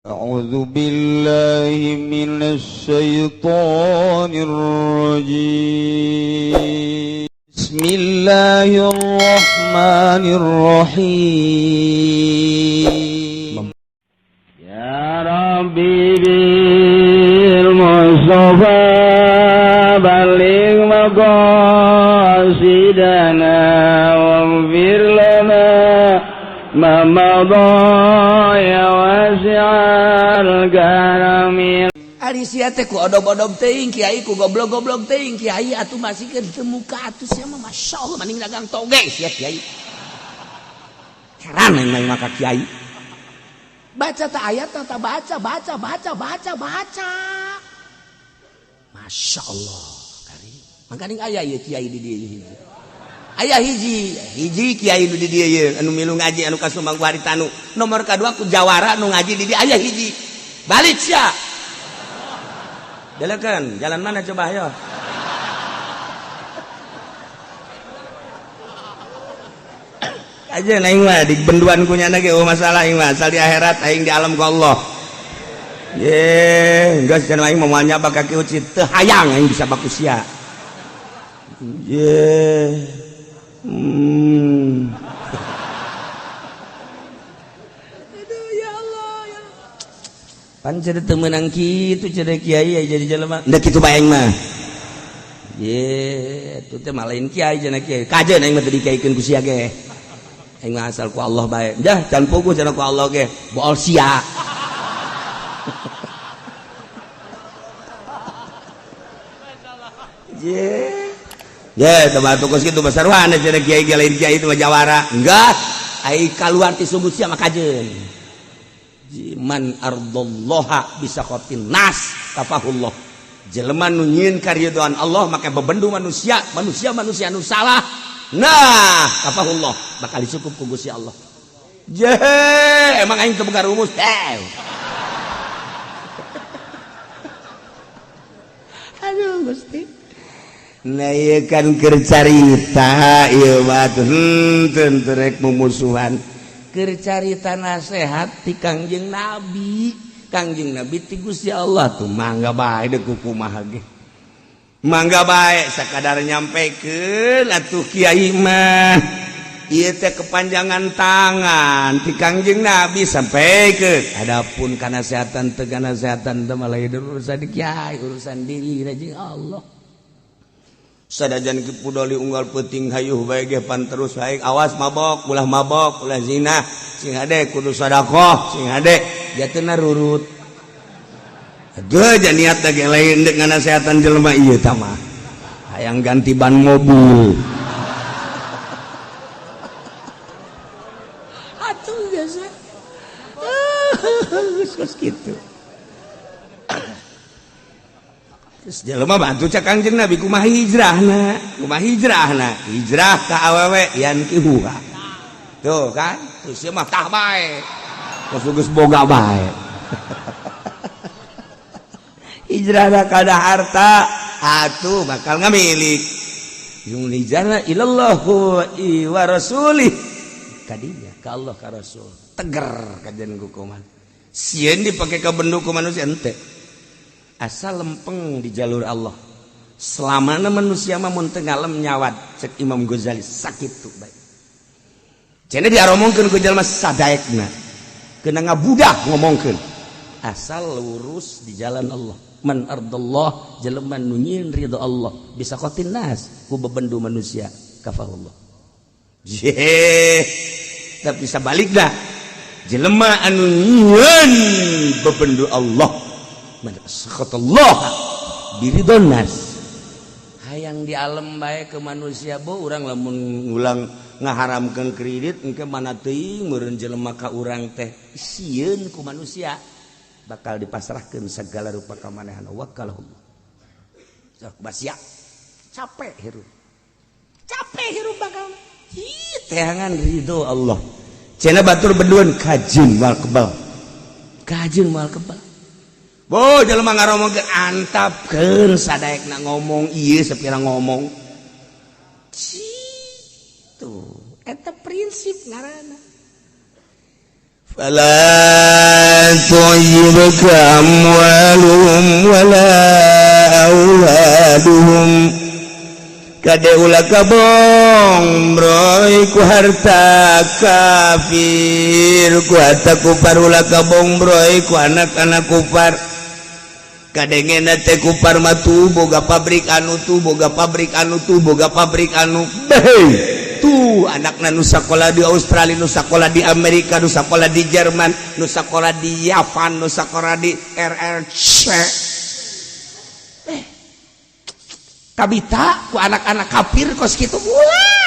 أعوذ بالله من الشيطان الرجيم. بسم الله الرحمن الرحيم. يا ربي بالمصطفى بلغ مقاصدنا واغفر لنا ما مضى يا واسع الكرم. Ari sia teh ku odog-odog teuing kiai, ku goblok-goblok teuing kiai, atuh masih ke teu muka atuh sia mah, masyaallah, mending dagang toge sia kiai. Heran aing mah ka kiai. Baca tak ayat tak baca, baca, baca, baca, baca. Masya Allah. Kari. Mangkaning aya ieu kiai di dieu hiji. Aya hiji, hiji kiai nu di dieu ieu anu milu ngaji anu ka Sumbang ku Haritanu. Nomor kadua ku jawara nu ngaji di dieu aya hiji. Balik sia. Delekeun, jalan mana coba ayo. Aja aing mah di benduan ku nyana ge masalah aing mah, asal di akhirat aing di alam ku Allah. Ye, geus cenah aing moal nyaba ka Ki Ucit, teu hayang aing bisa baku sia. Ye. Aduh ya Allah ya. Pan cenah teu meunang kitu cenah kiai jadi jelema. Ndek kitu bae aing mah. Ye, atuh teh malain kiai cenah kiai. Kajeun aing mah teu dikiaikeun ku sia ge. Aing mah asal ku Allah bae. Dah can puguh cenah ku Allah ge. Bool sia. Ye. Ye, teu batu kos kitu basarwana cenah kiai ge lain kiai itu mah jawara. Enggak. Ai kaluar ti sungguh sia mah kajeun. Man ardallaha bisa khotin nas kafahullah. Jelema nu nyieun karidhoan Allah make bebendu manusia, manusia-manusia nu salah. Nah, kafahullah bakal dicukup ku Gusti Allah. Je, emang aing teu boga rumus. Aduh Gusti. Nah ieu kan keur carita ieu mah henteu rek mumusuhan. Keur carita nasehat ti Kangjeng Nabi. Kangjeng Nabi ti Gusti Allah tuh mangga bae deuk kumaha ge. Mangga bae sakadar nyampekeun atuh kiai mah. Ieu teh kepanjangan tangan ti Kangjeng Nabi sampaikeun. Adapun kanasehatan teu kanasehatan teh mah lain urusan kiai, urusan diri jeung Allah. Sadajan Ki Pudoli unggal peuting hayuh bae ge pan terus bae awas mabok, ulah mabok, ulah zina, sing hade kudu sedekah, sing hade jatena rurut. Aduh jan niat ge lain deuk nganasehatan jelema ieu tah mah. Hayang ganti ban mobil. Atuh biasa. Geus kitu. Terus jelema bantu cak Kangjeng Nabi kumaha hijrahna, kumaha hijrahna, hijrah ka awewe yankihuha. Tuh kan, terus ieu mah tah bae. Terus geus boga bae. Hijrahna kana harta, atuh bakal ngamilik. Yung hijrahna ilallah wa rasulih. Kadinya ka Allah ka Rasul. Teger kajian hukuman. Sieun dipake ka bendu ku manusia henteu. Asal lempeng di jalur Allah. Selamana manusia mah mun teu ngalem nyawat cek Imam Ghazali sakitu bae. Cenah diaromongkeun ku jalma sadaekna. Keuna ngabudak ngomongkeun. Asal lurus di jalan Allah. Man ardallah jelema nu nyieun ridho Allah bisa qatin nas ku bebendu manusia kafahullah. Je, tapi sabalikna jelema anu nyieun bebendu Allah man sakhatallah biridon nas. Hayang di alam bae ke manusia bo urang lamun ngulang ngaharamkeun kredit engke mana teuing meureun jelema ka urang teh sieun ku manusia bakal dipasrahkeun segala rupa kamanehan wakalahum. Sok basia capek hirup. Capek hirup bakal hi teangan ridho Allah. Cenah batur beduan kajeun moal kebal. Kajeun moal kebal. Bo jelema ngaromongkeun antapkeun sadaekna ngomong ieu sapira ngomong. Citu eta prinsip ngaranna. فلا تعجبك أموالهم ولا أولادهم. Kade ulah kabongbroy ku harta kafir, ku harta kupar. Ulah kabongbroy ku anak-anak kupar. Kadengena teh kupar mah tuh boga pabrik anu tuh, boga pabrik anu tuh, boga pabrik anu. Beh, tuh anak nu sekolah di Australia, nu sekolah di Amerika, nu sekolah di Jerman, nu sekolah di Yavan, nu sekolah di RRC. Eh, kabita ku anak-anak kafir kos kitu. Ulah.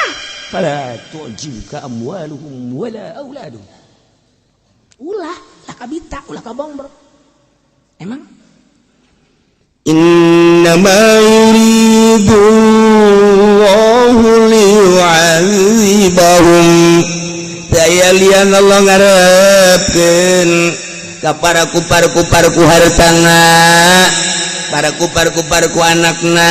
فلا تعجبك أموالهم ولا أولادهم. Ulah lah kabita, ulah kabongbro. Emang إنما يريد الله ليعذبهم. Daya lian Allah ngarepkeun ka para kupar-kupar ku hartana, para kupar-kupar ku anakna.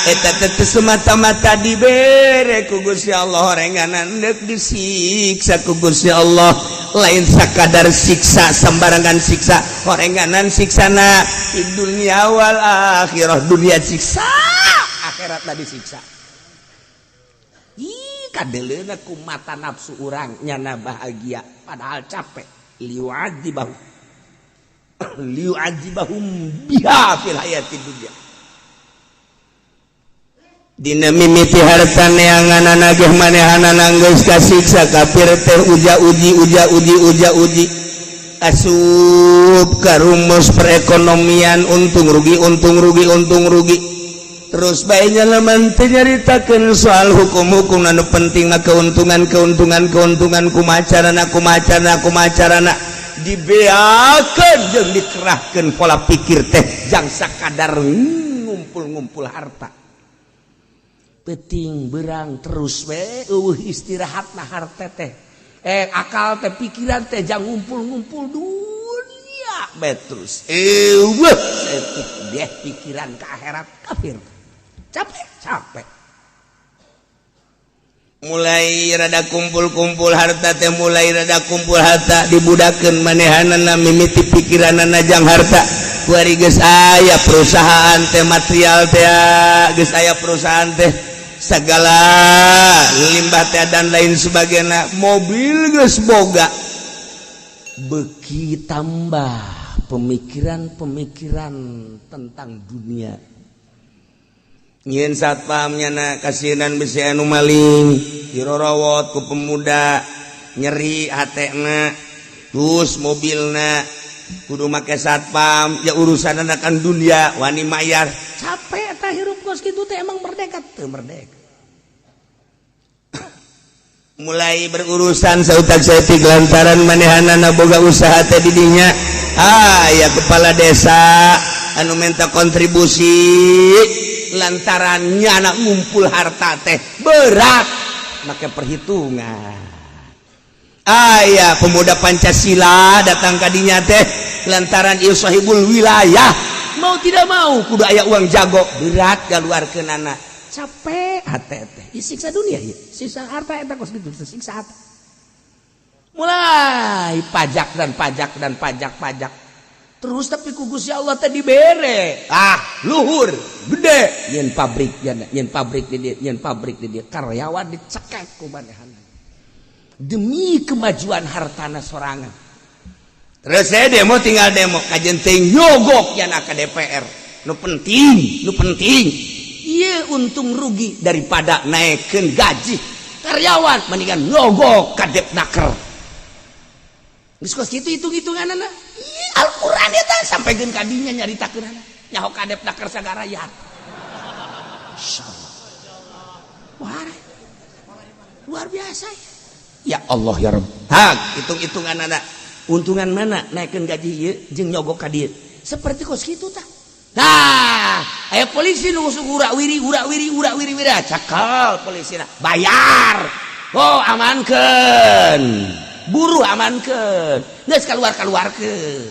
Eta teh semata-mata dibere ku Gusti Allah orenganan deuk disiksa ku Gusti Allah. Lain sakadar siksa sembarangan, siksa orenganan, siksana di dunia wal akhirah. Dunia siksa, akhirat tadi siksa. Ih, kadeleuna ku mata nafsu urang nyana bahagia, padahal capek. ليعذبهم ليعذبهم بها في الحياة الدنيا. Dina mimiti harta neangan nagih manehanana geus kasiksa kafir teh uja uji, uja uji, uja uji, asup ka rumus perekonomian untung rugi, untung rugi, untung rugi. Terus baiknya lamun teu nyaritakeun soal hukum-hukum, anu penting mah keuntungan, keuntungan, keuntungan. Kumaha carana, kumaha carana, kumaha carana dibeakeun jeung dikerahkeun pola pikir teh jang sakadar ngumpul-ngumpul harta Peting berang terus we, eueuh istirahat. Nah, harta teh, eh, akal teh, pikiran teh jang ngumpul-ngumpul dunia be terus, eueuh saeutik deh pikiran ke akhirat. Kafir capek, capek. Mulai rada kumpul-kumpul harta teh, mulai rada kumpul harta, dibudakeun manehanana. Mimiti pikiranana jang harta. Kuari geus aya perusahaan teh, material teh, geus aya perusahaan teh, segala limbah teh dan lain sebagainya, mobil geus boga. Beki tambah pemikiran-pemikiran tentang dunia. Nyieun satpamnya na kasihan bisi anu maling, dirorowot ku pemuda, nyeri hatena. Terus mobilna kudu make satpam ya, urusan akan dunia wani mayar. Capek eta hirup kos kitu teh. Emang merdeka teu? Merdeka. Mulai berurusan sautak saeutik lantaran manehanana boga usaha teh didinya. Ah ya, kepala desa anu minta kontribusi lantarannya anak ngumpul harta teh berat, make perhitungan. Aya pemuda Pancasila datang kadinya teh lantaran ieu sahibul wilayah, mau tidak mau kudu aya uang jago, berat keluarkeunana. Capek hati teh, siksa dunia ya, siksa harta eta kos gitu, siksa harta. Mulai pajak dan pajak dan pajak, pajak terus, tapi ku Gusti Allah teh dibere ah luhur gede. Nyen pabrik nyen pabrik di dia, nyen pabrik di dia, karyawan dicekek ku manehanna demi kemajuan hartana sorangan. Terus saya demo, tinggal demo kajen teh nyogok ya ke DPR. Nu penting, nu penting iya untung rugi. Daripada naikkan gaji karyawan, mendingan nyogok ka Depnaker. Geus kos kitu hitung-hitunganana. Al-Qur'an eta sampai geun kadinya nyaritakeun nyaho ka Depnaker sagara rakyat. Insyaallah. Wah, luar biasa ya. Ya Allah ya Rabb. Hak hitung-hitungan anak. Untungan mana, naikkan gaji ieu jeung nyogok ka dieu? Seperti kos kitu tah. Nah, aya polisi nu urak wiri, urak wiri, urak wiri, wiri, cakal polisi bayar. Oh, amankeun buruh, amankeun, geus keluar, keluarkeun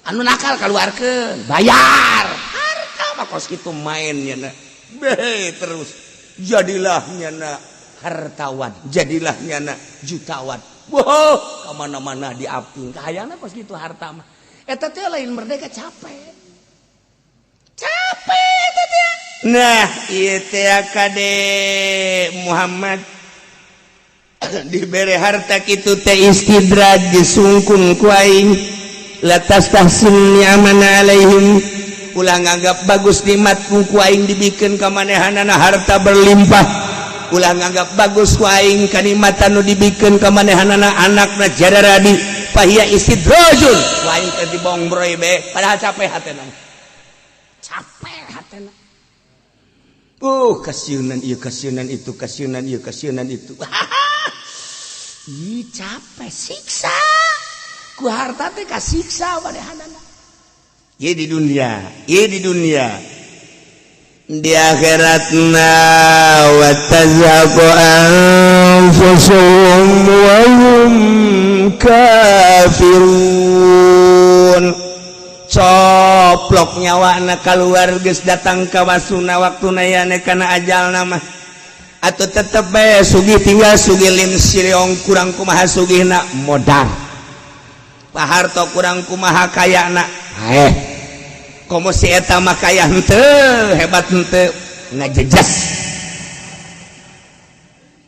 anu nakal, keluarkeun, bayar. Harta mah kos kitu mainnya na. Be terus jadilah nyana hartawan, jadilah nyana jutawan. Wow, kemana-mana diaping. Kahayangna kos kitu harta mah. Eta teh lain merdeka, capek. Capek eta teh. Nah, ieu teh kade Muhammad dibere harta kitu teh istidraj, disungkun ku aing. La tastahsin ni'amana alaihim, ulah nganggap bagus nikmat ku aing dibikeun ka manehanana harta berlimpah. Ulah nganggap bagus ku aing kanikmatan nu dibikeun ka manehanana anakna jararadi, fahiya istidrajun. Ku aing teh dibongbroy be, padahal capek hatena, capek hatena. Kasiunan ieu, kasiunan itu, kasiunan ieu, kasiunan itu. Ih, capek, siksa ku harta teh, kasiksa manehanana. Ieu di dunia, ieu di dunia. Di akhiratna wa tazhaqu anfusuhum wa hum kafirun. Coplok nyawana keluar, geus datang ka wasuna waktuna yane kana ajalna mah. Atau tetep bae sugih, tinggal sugih lim siliong. Kurang kumaha sugihna, modal. Pak Harto kurang kumaha kayana, eh komo si eta mah kaya henteu, hebat henteu, ngajejas.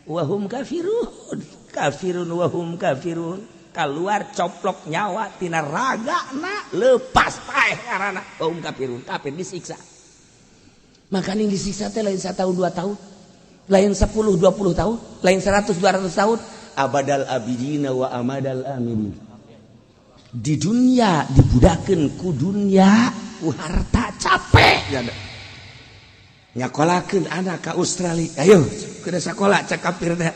Wahum kafirun, kafirun wahum kafirun. Keluar coplok nyawa tina raga na, lepas, paeh karena wahum kafirun, kafir, disiksa. Makanya disiksa teh lain 1 tahun 2 tahun, lain 10 20 tahun, lain 100 200 tahun, abadal abidina wa amadal aminin. Di dunia dibudakeun ku dunia, ku harta, capek ya. Nyakolakeun anak ka Australia, ayo ke sekolah, cek kafir teh.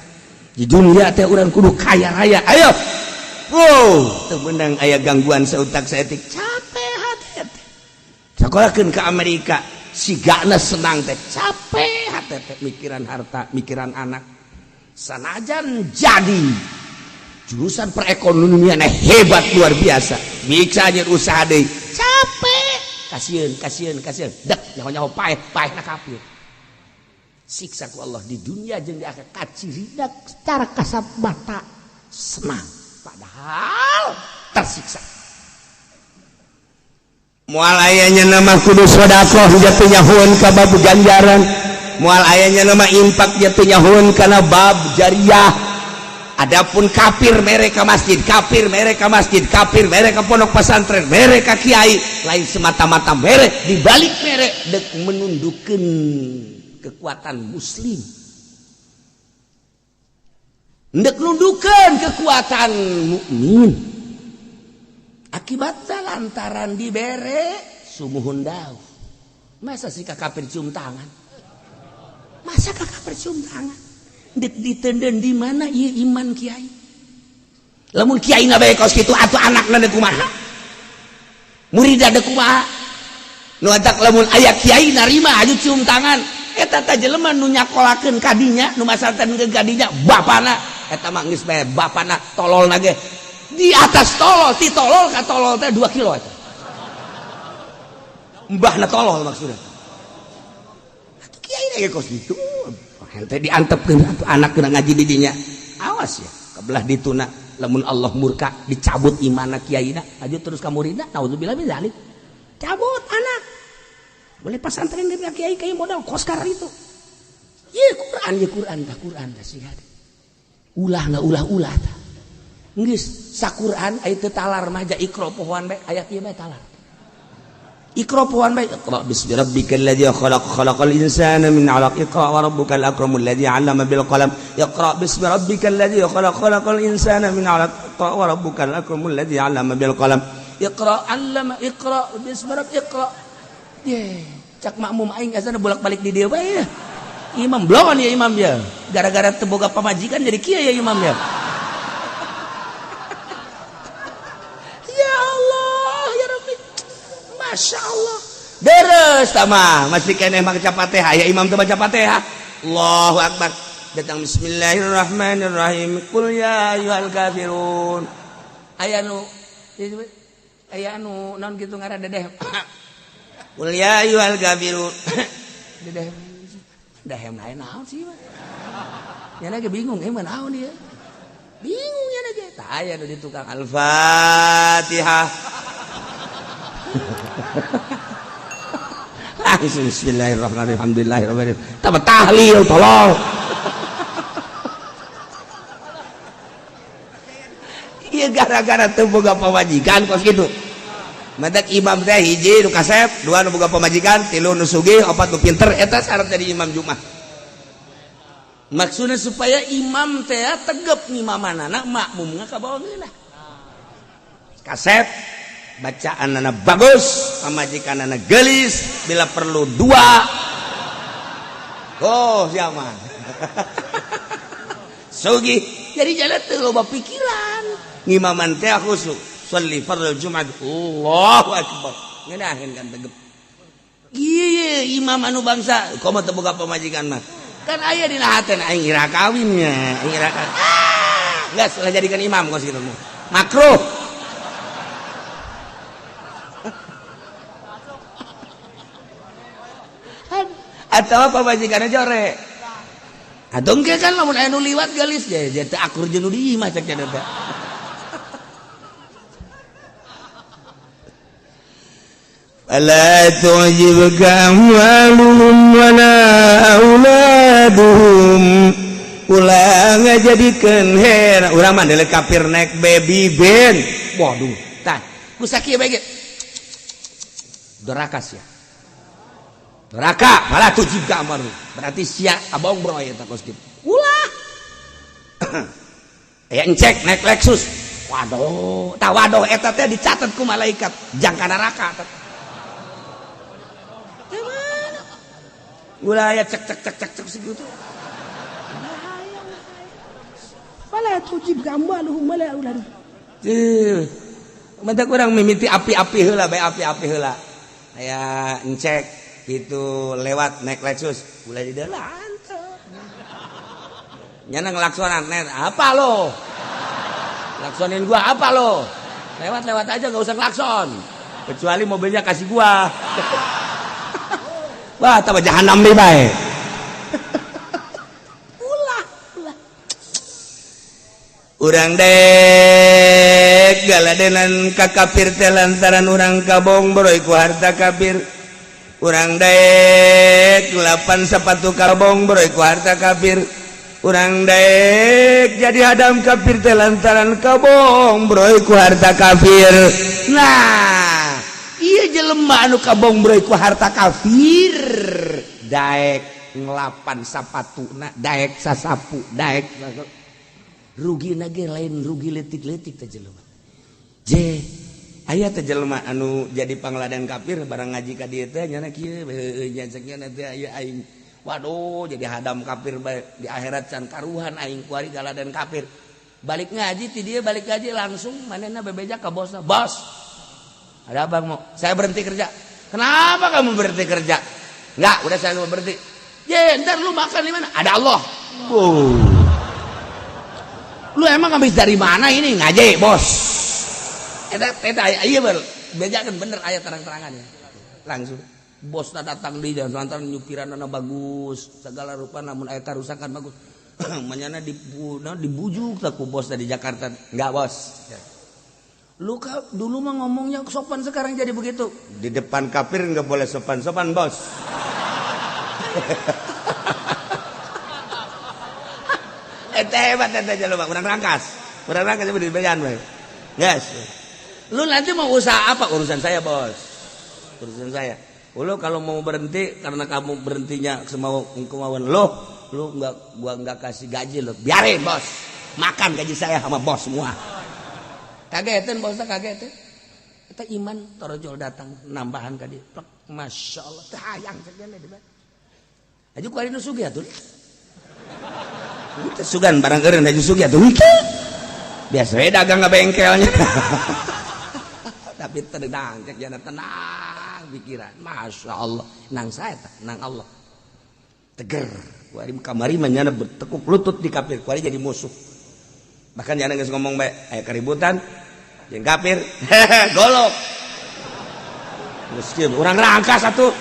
Di dunia teh urang kudu kaya raya, ayo. Wow, teu meunang aya gangguan seutak saeutik, Capek hati teh. Sekolahkeun ke Amerika, sigana senang teh, capek hati teh mikiran harta, mikiran anak. Sanajan jadi jurusan perekonomian hebat luar biasa, bisa aja usaha deui, capek, kasihan, kasihan, kasihan, dek nyaho nyaho paeh, paeh na kafir. Siksa ku Allah di dunia jeung di akhirat. Kacirina secara kasat mata senang, padahal tersiksa. Moal ayanya nama kudu sodakoh jatuh nyahuan ka bab ganjaran, moal ayanya nama infak jatuh nyahuan kana bab jariah. Adapun kafir mere ka masjid, kafir mere ka masjid, kafir mere ka pondok pesantren, mere ka kiai, lain semata-mata mere, dibalik mere dek menundukkan kekuatan muslim, dek nundukan kekuatan mukmin. Akibatnya lantaran dibere sumuhun dauh. Masa sih ka kafir cium tangan? Masa ka kafir cium tangan? Ditenden di mana ieu iman kiai? Lamun kiai na bae kos kitu, atuh anakna deuk kumaha, muridna deuk kumaha? Nu atak lamun aya kiai narima aju cium tangan, eta teh jelema nu nyakolakeun kadinya, nu masartan ke kadinya, bapana eta mah geus bae bapana tolol ge di atas tolol, ti tolol ka tolol teh 2 kilo eta. Mbahna tolol maksudnya. Atuh kiai ge kos kitu, hente diantepkeun atuh anak kena ngaji di dinya. Awas ya, kebelah dituna lamun Allah murka, dicabut imana kiaina, aju terus ka muridna, naudzubillah min dzalik. Cabut anak. Boleh pesantren dari kiai kiai modal koskar itu. Ye Quran, ye Quran tah, Quran tah sih. Ulah nggak ulah-ulah tah. Geus saquran aya teu talar mah ja Iqra pohoan bae, ayat ieu bae talar. Iqra pohoan bae. Iqra bismi rabbikal ladzi khalaq, khalaqal insana min 'alaq, iqra wa rabbukal akramul ladzi 'allama bil qalam. Iqra bismi rabbikal ladzi khalaq, khalaqal insana min 'alaq, iqra wa rabbukal akramul ladzi 'allama bil qalam. Iqra 'allama, iqra bismi rabb, iqra. Ye, cak makmum aing azan bolak-balik di dieu bae ya. Imam blongan ya imam ya. Gara-gara teu boga pamajikan jadi kieu ya imam ya. Ya Allah, ya Rabbi. Masya Allah. Deres tama masih keneh maca Fatihah ya, imam teu baca Fatihah. Allahu akbar. Datang bismillahirrahmanirrahim. Qul ya ayyuhal kafirun. Aya anu naon kitu ngaran, dedeh. Qul ya ayyuhal kafirun. Dedeh. Dahem lain naon sih mah. Ya lagi bingung, eh naon dia. Bingung ya lagi. Tah aya nu di tukang Al-Fatihah. Langsung bismillahirrahmanirrahim, alhamdulillahirabbil alamin. Tah tahlil tolong. Ieu gara-gara teu boga pamajikan kos kitu. Matak imam teh hiji nu kasep, dua nu boga pamajikan, tilu nu sugih, opat nu pinter, eta syarat jadi imam Jumat. Maksudnya supaya imam teh tegep ngimamanana, makmumna ka bawah ngeunah. Kasep, bacaanana bagus, pamajikanana geulis, bila perlu dua. Oh, siapa? Sugih. Jadi jalan teu loba pikiran. Ngimaman teh khusyuk. Sholli fardhu Jumat. Allahu akbar. Ngeunaheun kan tegep. Ieu imam anu bangsa komo teu boga pamajikan mah. Kan aya dina haten aing ira kawinnya, aing ira kawin. Ah, geus ulah jadikan imam kos kitu mah. Makruh. Atau pamajikanna jore. Atau engke kan lamun aya nu liwat geulis je teu akur jeung nu di imah cek teh. Fala tu'jibka amwaluhum wala auladuhum. Ulah ngajadikeun hera urang mah deuleu kafir naik baby ben. Waduh, tah ku sakieu bae ge. Doraka sia. Doraka, fala tu'jibka amwaluhum. Berarti sia abong bro eta kos kitu. Ulah. Aya encek naik Lexus. Waduh, tah waduh eta teh dicatat ku malaikat jangka neraka eta. Ulah ya cek cek cek cek cek segitu. Fala tujib amwaluhum wala auladuhum. Teuh. Mentak urang mimiti api-api heula bae api-api heula. Aya encek gitu lewat naik Lexus, ulah di dalan teu. Nyana ngelaksonan net, apa lo? Laksonin gua apa lo? Lewat-lewat aja enggak usah ngelakson. Kecuali mobilnya kasih gua. Wah, tambah jahanam deh bae. Ulah, ulah. Urang dek galadenan ka kafir teh lantaran urang kabong boroy ku harta kafir. Urang dek lapan sepatu kabong boroy ku harta kafir. Urang dek jadi hadam kafir teh lantaran kabong boroy ku harta kafir. Nah, iya jelema anu kabong boroy ku harta kafir daek ngelapan sapatuna, daek sasapu, daek rugi nage lain rugi letik-letik teh jelema. Je aya teh jelema anu jadi pangladan kafir barang ngaji ka dieu teh nyana kieu heueuh nya cek nya teh aya aing. Waduh, jadi hadam kafir bae di akhirat can karuhan aing kuari galadan kafir. Balik ngaji ti dieu balik ngaji langsung manehna bebeja ka bosna. Bos, ada apa mau? Saya berhenti kerja. Kenapa kamu berhenti kerja? Enggak, udah saya mau berhenti. Ye, ntar lu makan di mana? Ada Allah. Oh. Lu emang habis dari mana ini? Ngaji, bos. Eta eta iya ber. Bejakeun bener aya terang-terangannya. Langsung bosna datang di jalan lantaran nyupiranna bagus, segala rupa namun aya karusakan bagus. Manyana dibujuk tak ku bos dari Jakarta. Enggak, bos. Lu dulu mah ngomongnya sopan, sekarang jadi begitu. Di depan kafir nggak boleh sopan-sopan, bos. Eta hebat eta jelema, urang rangkas. Urang rangkas di bejan we. Yes. Lu nanti mau usaha apa? Urusan saya, bos. Urusan saya. Lu kalau mau berhenti karena kamu berhentinya semau kemauan lu, lu nggak gua nggak kasih gaji lu. Biarin, bos. Makan gaji saya sama bos semua. Kagetin bosnya, kagetin. Eta iman torojol datang nambahan ka dieu. Plek, Masya Allah, teh hayang segala di. Aju ku ari nu sugih atuh. Teu sugan barang eureun aju sugih atuh. Biasa we dagang ka bengkelnya. Tapi tenang, cek jana tenang pikiran. Masya Allah, nang saya tah, nang Allah. Teger. Ku ari kamari mah nyana bertekuk lutut di kafir, ku ari jadi musuh. Bahkan jangan geus ngomong bae, aya keributan jeung kafir. Golok. Geus kieu urang rangkas atuh.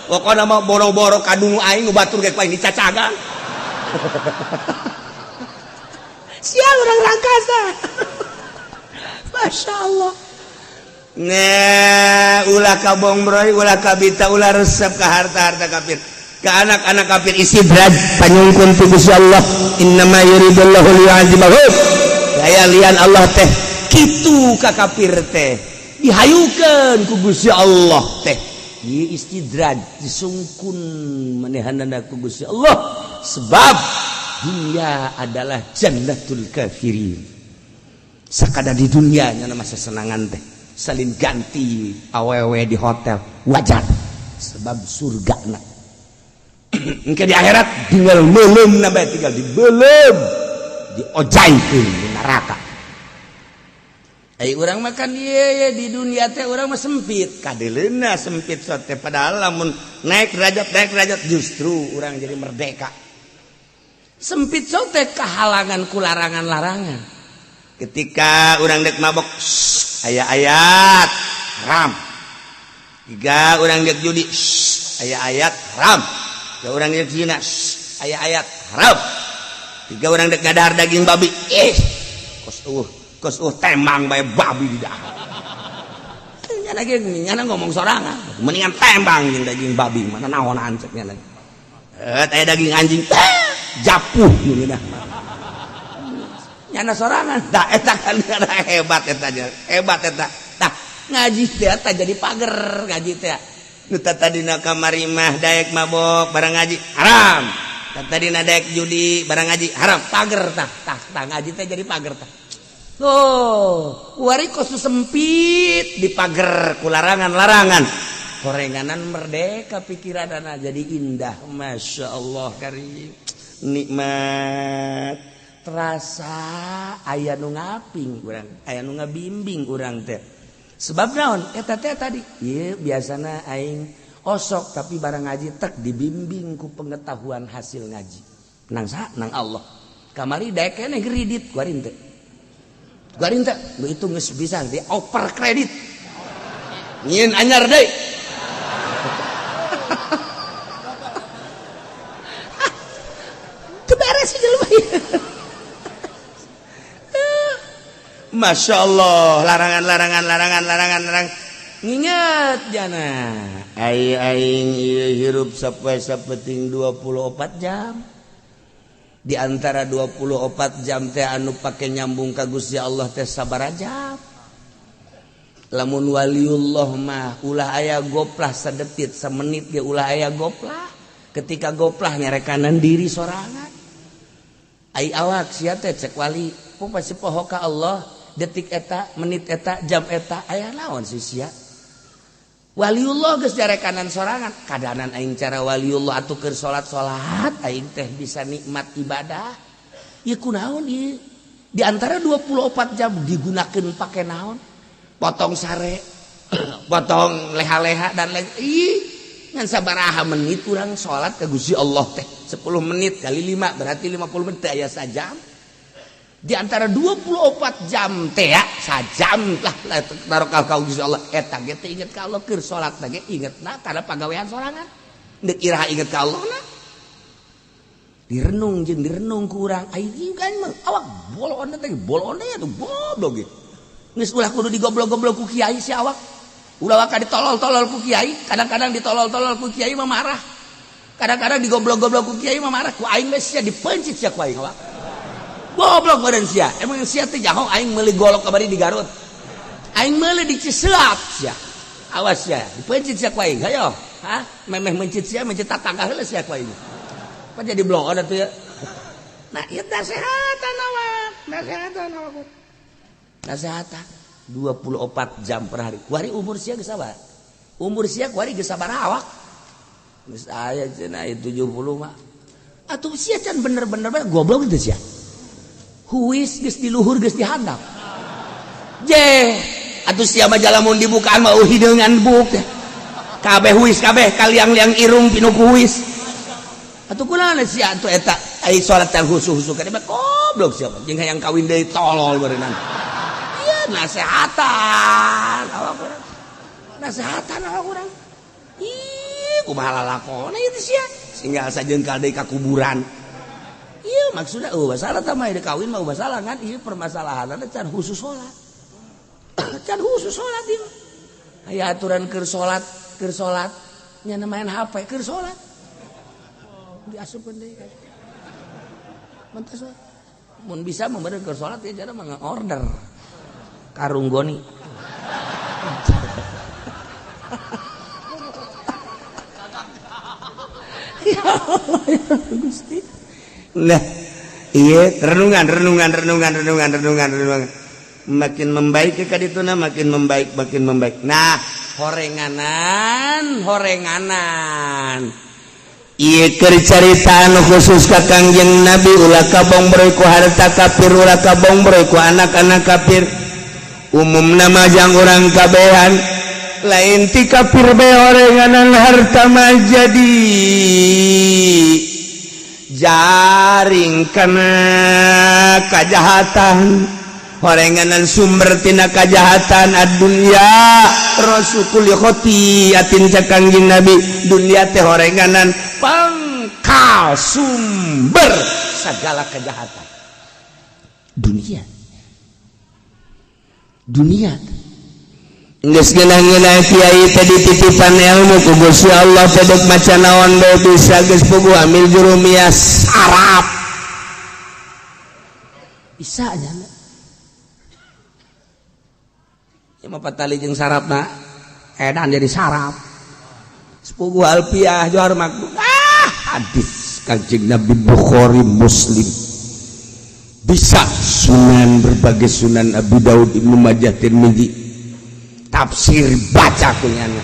Pokona mah boro-boro kadungu aing nu batur ge ku aing dicacagan. Sial orang rangkasa. Masya Allah. Nah, ulah ka bongbroy, ulah kabita, ulah resep ke harta-harta kafir, ke anak-anak kafir. Istidraj panyungkun ti Gusti Allah, innama yuridullahu liyu'adzibahum. Daya lian Allah teh kitu ka kafir teh dihayukeun ku Gusti Allah teh. Ieu istidraj disungkun manehanana ku Gusti Allah, sebab dunia adalah jannatul kafirin. Sakada di dunia nya masa senangan teh salin ganti awewe di hotel wajar, sebab surga na. Engke di akhirat tinggal melem na bae, tinggal dibelem, diojaikeun di neraka. Ai urang makan ieu di dunia teh urang mah sempit, kadeleuna sempit sote, padahal lamun naik derajat justru urang jadi merdeka. Sempit sote kehalangan ku larangan-larangan. Ketika urang dek mabok, aya ayat haram. Tiga urang dek judi, aya ayat haram. Tiga urang dek zina, aya ayat haram. Tiga urang dek ngadahar daging babi, ih kos tembang bae babi di dahar. Nyana ge nyana ngomong sorangan, mendingan tembang jeung daging babi, mana naonan cek nyana. Aya daging anjing, japuh nu nyana sorangan. Dah eta kan hebat eta, hebat eta. Tah ngaji teh eta jadi pager ngaji teh. Nu tadina kamari mah daek mabok barang ngaji haram. Tadina daek judi barang ngaji haram, pager tah. Tah tah ngaji teh jadi pager tah. Tuh, wari kos sempit di pager ku larangan-larangan. Korenganan merdeka pikiranana jadi indah. Masya Allah karim. Nikmat. Terasa aya nu ngaping urang, aya nu ngabimbing urang teh. Sebab naon? Eta teh tadi, ieu biasana aing osok tapi barang ngaji tek dibimbing ku pengetahuan hasil ngaji. Nang saha? Nang Allah. Kamari daek keneh kredit kuari teh. Kuari teh itu geus bisa di over kredit. Nyieun anyar deui. Teu beres si jelema ieu. Masya Allah, larangan, larangan, larangan, larangan, larangan. Nginget jana. Ai aing ieu hirup sapoe sapeting 24 jam. Di antara 24 jam teh anu pake nyambung ka Gusti Allah teh sabaraha jam. Lamun waliullah mah ulah aya goplah sadetit samenit ge ulah aya goplah. Ketika goplah nyarekanan diri sorangan. Ai awak sia teh cek wali, ku pasti poho ka Allah. Detik eta, menit eta, jam eta, aya naon sih sia. Waliullah geus jarekanan sorangan. Kadanan aing cara waliullah atuh keur salat-salat aing teh bisa nikmat ibadah. Ieu kunaon ieu? Di antara 24 jam digunakeun pake naon? Potong sare, potong leha-leha dan lain. Ih, ngan sabaraha menit urang salat ka Gusti Allah teh? 10 menit kali 5 berarti 50 menit teh aya sajam. Di antara 24 jam teh ya, sajam lah taruh ka Gusti Allah eta ge teh inget ka Allah keur salat ge ingetna kana pagawean sorangan. Deuk iraha inget ka Allah na. Direnung jeung direnung ku urang ai kan mah awak bolon teh bolon teh tuh goblok ge. Geus ulah kudu digoblok-goblok ku kiai si awak. Ulah waka ditolol-tolol ku kiai, kadang-kadang ditolol-tolol ku kiai mah marah. Kadang-kadang digoblok-goblok ku kiai mah marah, ku aing geus sia dipencit sia ku aing awak. Goblok badan sia. Emang sia teh jaho aing meuli golok kamari di Garut. Aing meuli di Ciseap sia. Awas sia, dipencit sia ku aing. Hayo, hah? Memeh mencit sia, mencit tatangga heula sia ku aing. Apa jadi bloon atuh ya? Nah, ieu nasehatan awak, nasehatan awak. Nasehatan 24 jam per hari. Kuari umur sia geus sabar. Umur sia kuari geus sabaraha awak? Geus aya cenah 70 mah. Atuh sia can bener-bener goblok teh sia. Huis geus di luhur geus di handap. Je, atuh sia mah lamun dibukaan mah hideungan buk teh. Kabeh huis kabeh kaliang-liang irung pinuh ku huis. Atuh kunaon sia atuh eta ai salat teh husu-husu ka goblok sia mah jeung hayang kawin deui tolol beureunan. Ieu nasehatan awak urang. Nasehatan awak urang. Ih, kumaha lalakona ieu teh sia? Singgal sajengkal deui ka kuburan. Ieu Maksudnya oh masalah tah mah kawin mah masalah kan ieu permasalahanna can khusus salat. Can khusus salat ieu. Aya aturan keur salat nya main HP keur salat. Diasupkeun deui. Mentas mun bisa meureun keur salat ya cara mah order. Karung goni. Ya Allah ya Gusti. Nah, iya renungan renungan renungan renungan renungan renungan. Makin membaik ke kadituna makin membaik makin membaik. Nah, horenganan horenganan. Ieu keur caritaan khusus ka Kangjeng Nabi ulah kabongbroy ku harta kafir ulah kabongbroy ku anak-anak kafir. Umumna mah jang urang kabehan lain ti kafir bae horenganan harta mah jadi jaring kana kajahatan horenganan sumber tina kajahatan ad-dunya rasul khotiatin cek Kangjeng Nabi dunia teh horenganan pangkal sumber segala kejahatan dunia dunia. Geus ngeunah-ngeunah kiai teh dititipan ilmu ku Gusti Allah teh deuk maca naon bae bisa geus puguh amil jurumiyah sarap bisa nya ieu mah patali jeung sarapna edan jadi sarap sepuguh alfiah johar makdud ah hadis Kangjeng Nabi Bukhari Muslim bisa sunan berbagai sunan Abu Daud Ibnu Majah Tirmizi tafsir baca kunyana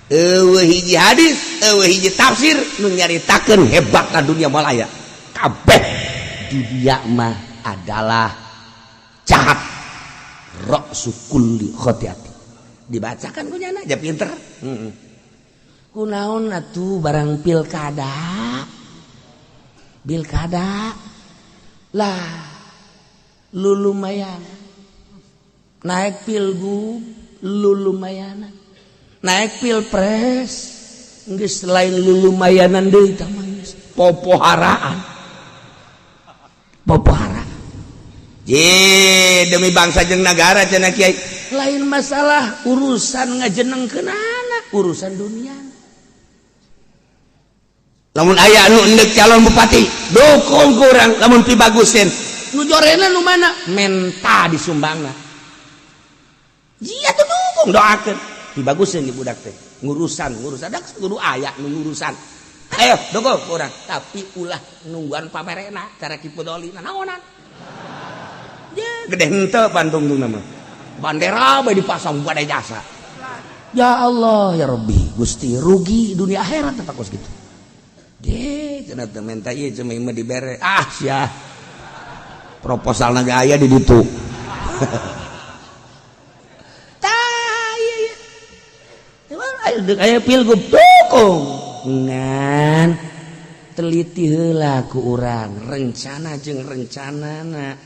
eueuh hiji hadis eueuh hiji tafsir nu nyaritakeun hebatna dunia malaya kabeh dunia mah adalah jahat ra'su kulli khotiati dibacakan kunyana aja pinter. Kunaon atuh barang pilkada pilkada lah lu lumayan naik pilgub lu lumayan naik pilpres geus lain lu lumayanan deui tah mah geus popoharaan popoharaan ye demi bangsa jeung nagara cenah kiai lain masalah urusan ngajenengkeunana urusan dunia. Lamun aya anu endek calon bupati dukung kurang lamun pibagusin nu jorena nu mana menta disumbangna jia tuh dukung doakeun pibagusin di budak teh ngurusan ngurusan dak kudu aya nu ngurusan ayo dukung kurang tapi ulah nungguan pamerena cara kipudoli naonan gede henteu pantungtungna mah bandera bae dipasang pada jasa. Ya Allah ya Rabbi Gusti rugi dunia akhirat tetap kos gitu. Deh cenah teu menta ieu cuma ieu dibere ah sia proposalna ge aya di ditu. Tah ieu ieu deuk aya pilgub dukung ngan teliti heula ku urang rencana jeung rencanana.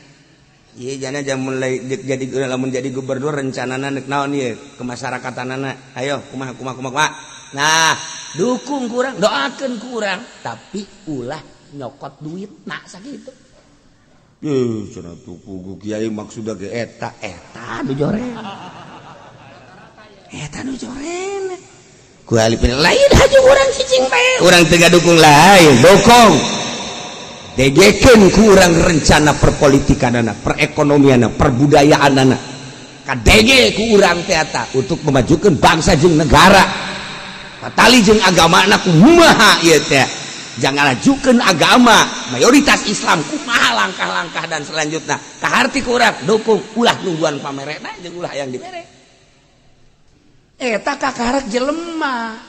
Iya jana jam mulai jadi lamun jadi gubernur rencanana nek naon ieu kemasyarakatanana ayo kumaha kumaha kumaha. Nah dukung kurang doakeun kurang tapi ulah nyokot duit nak sakitu. Cenah tuh kiai maksudna ge eta eta nu joren eta nu joren ku alipin lain haji urang cicing bae urang teu dukung lain dukung degekeun ku urang rencana perpolitikanana perekonomianana perbudayaanana kadege ku urang teh eta untuk memajukan bangsa jeung negara patali jeung agamana kumaha ieu teh jangan lajukeun agama mayoritas Islam kumaha langkah-langkah dan selanjutnya kaharti ku urang dukung ulah nungguan pamerena jeung ulah yang dibere eta kakarek jelema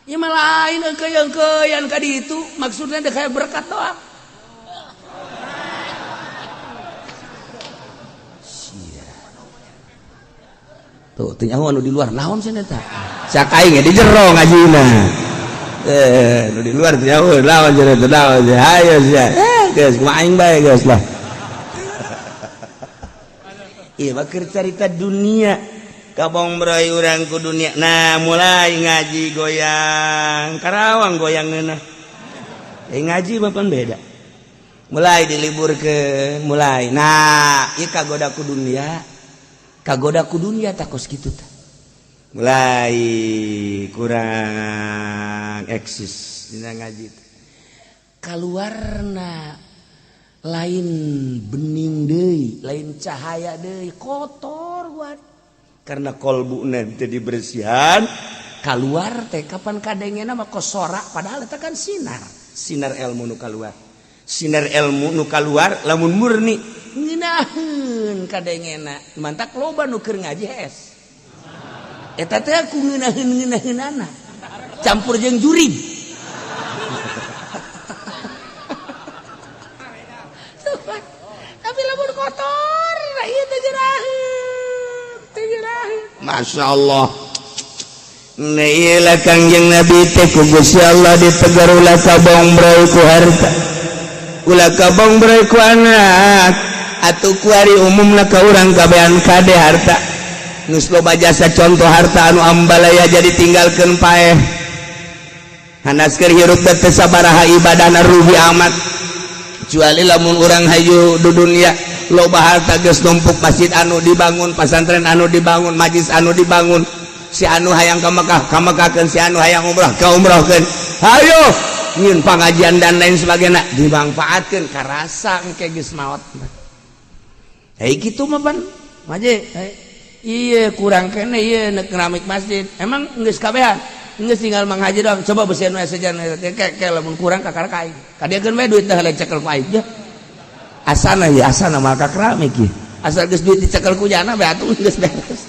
ieu mah lain engkeun-engkeun ka ditu maksudna dek aya berkat doang. Tuh teu nyaho anu di luar naon cenah eta cak aing di jero ngajina nu di luar teu nyaho naon cenah eta naon hayo sia geus kumaha aing bae geus lah. Ieu mah keur carita dunia kabongbroy urang ku dunia. Nah mulai ngaji goyang Karawang goyang ngeunah ngaji mah pan beda. Mulai diliburkeun, mulai. Nah, ieu kagoda ku dunia. Kagoda ku dunia tah kos kitu tah. Mulai kurang eksis dina ngaji teh. Kaluarna lain bening deui, lain cahaya deui, kotor buat. Karena kolbuna teu dibersihan, kaluar teh kapan kadengena mah kos sorak padahal eta kan sinar. Sinar ilmu nu kaluar. Sinar ilmu nu kaluar lamun murni ngeunaheun kadengena. Mantak loba nu keur ngaji hees. Eta teh ku ngeunaheun-ngeunaheunana. Campur jeung jurig. Tapi lamun kotor, ieu teh jeraheun, teh jeraheun. Masya Allah. Iyalah Kangjeng Nabi teh ku Gusti Allah ditegar ulah kabong bray ku harta, ulah kabong bray ku anak, atuh kuari umumna ka urang kabehan kade harta. Geus loba jasa contoh harta anu ambalaya jadi tinggalkeun paeh. Hanas keur hirup teh teu sabaraha ibadahna rugi amat. Kecuali lamun urang hayu di dunia loba harta geus numpuk masjid anu dibangun, pasantren anu dibangun, majlis anu dibangun. Si anu hayang ka Mekah, ka Mekahkeun, si anu hayang umrah, ka umrahkeun. Hayo nyieun pangajian dan lain sebagainya dimanfaatkeun karasa engke geus maot. Hei kitu mah pan. Maje, ieu kurang kene ieu nek keramik masjid. Emang geus kabehan? Geus tinggal Mang Haji doang. Coba beusian we sejan ke lamun kurang kakara ka aing. Kadiakeun we duit teh cekel ku aing. Asana ya asana mah ka keramik ieu. Asal geus duit dicekel ku jana bae atuh geus beres.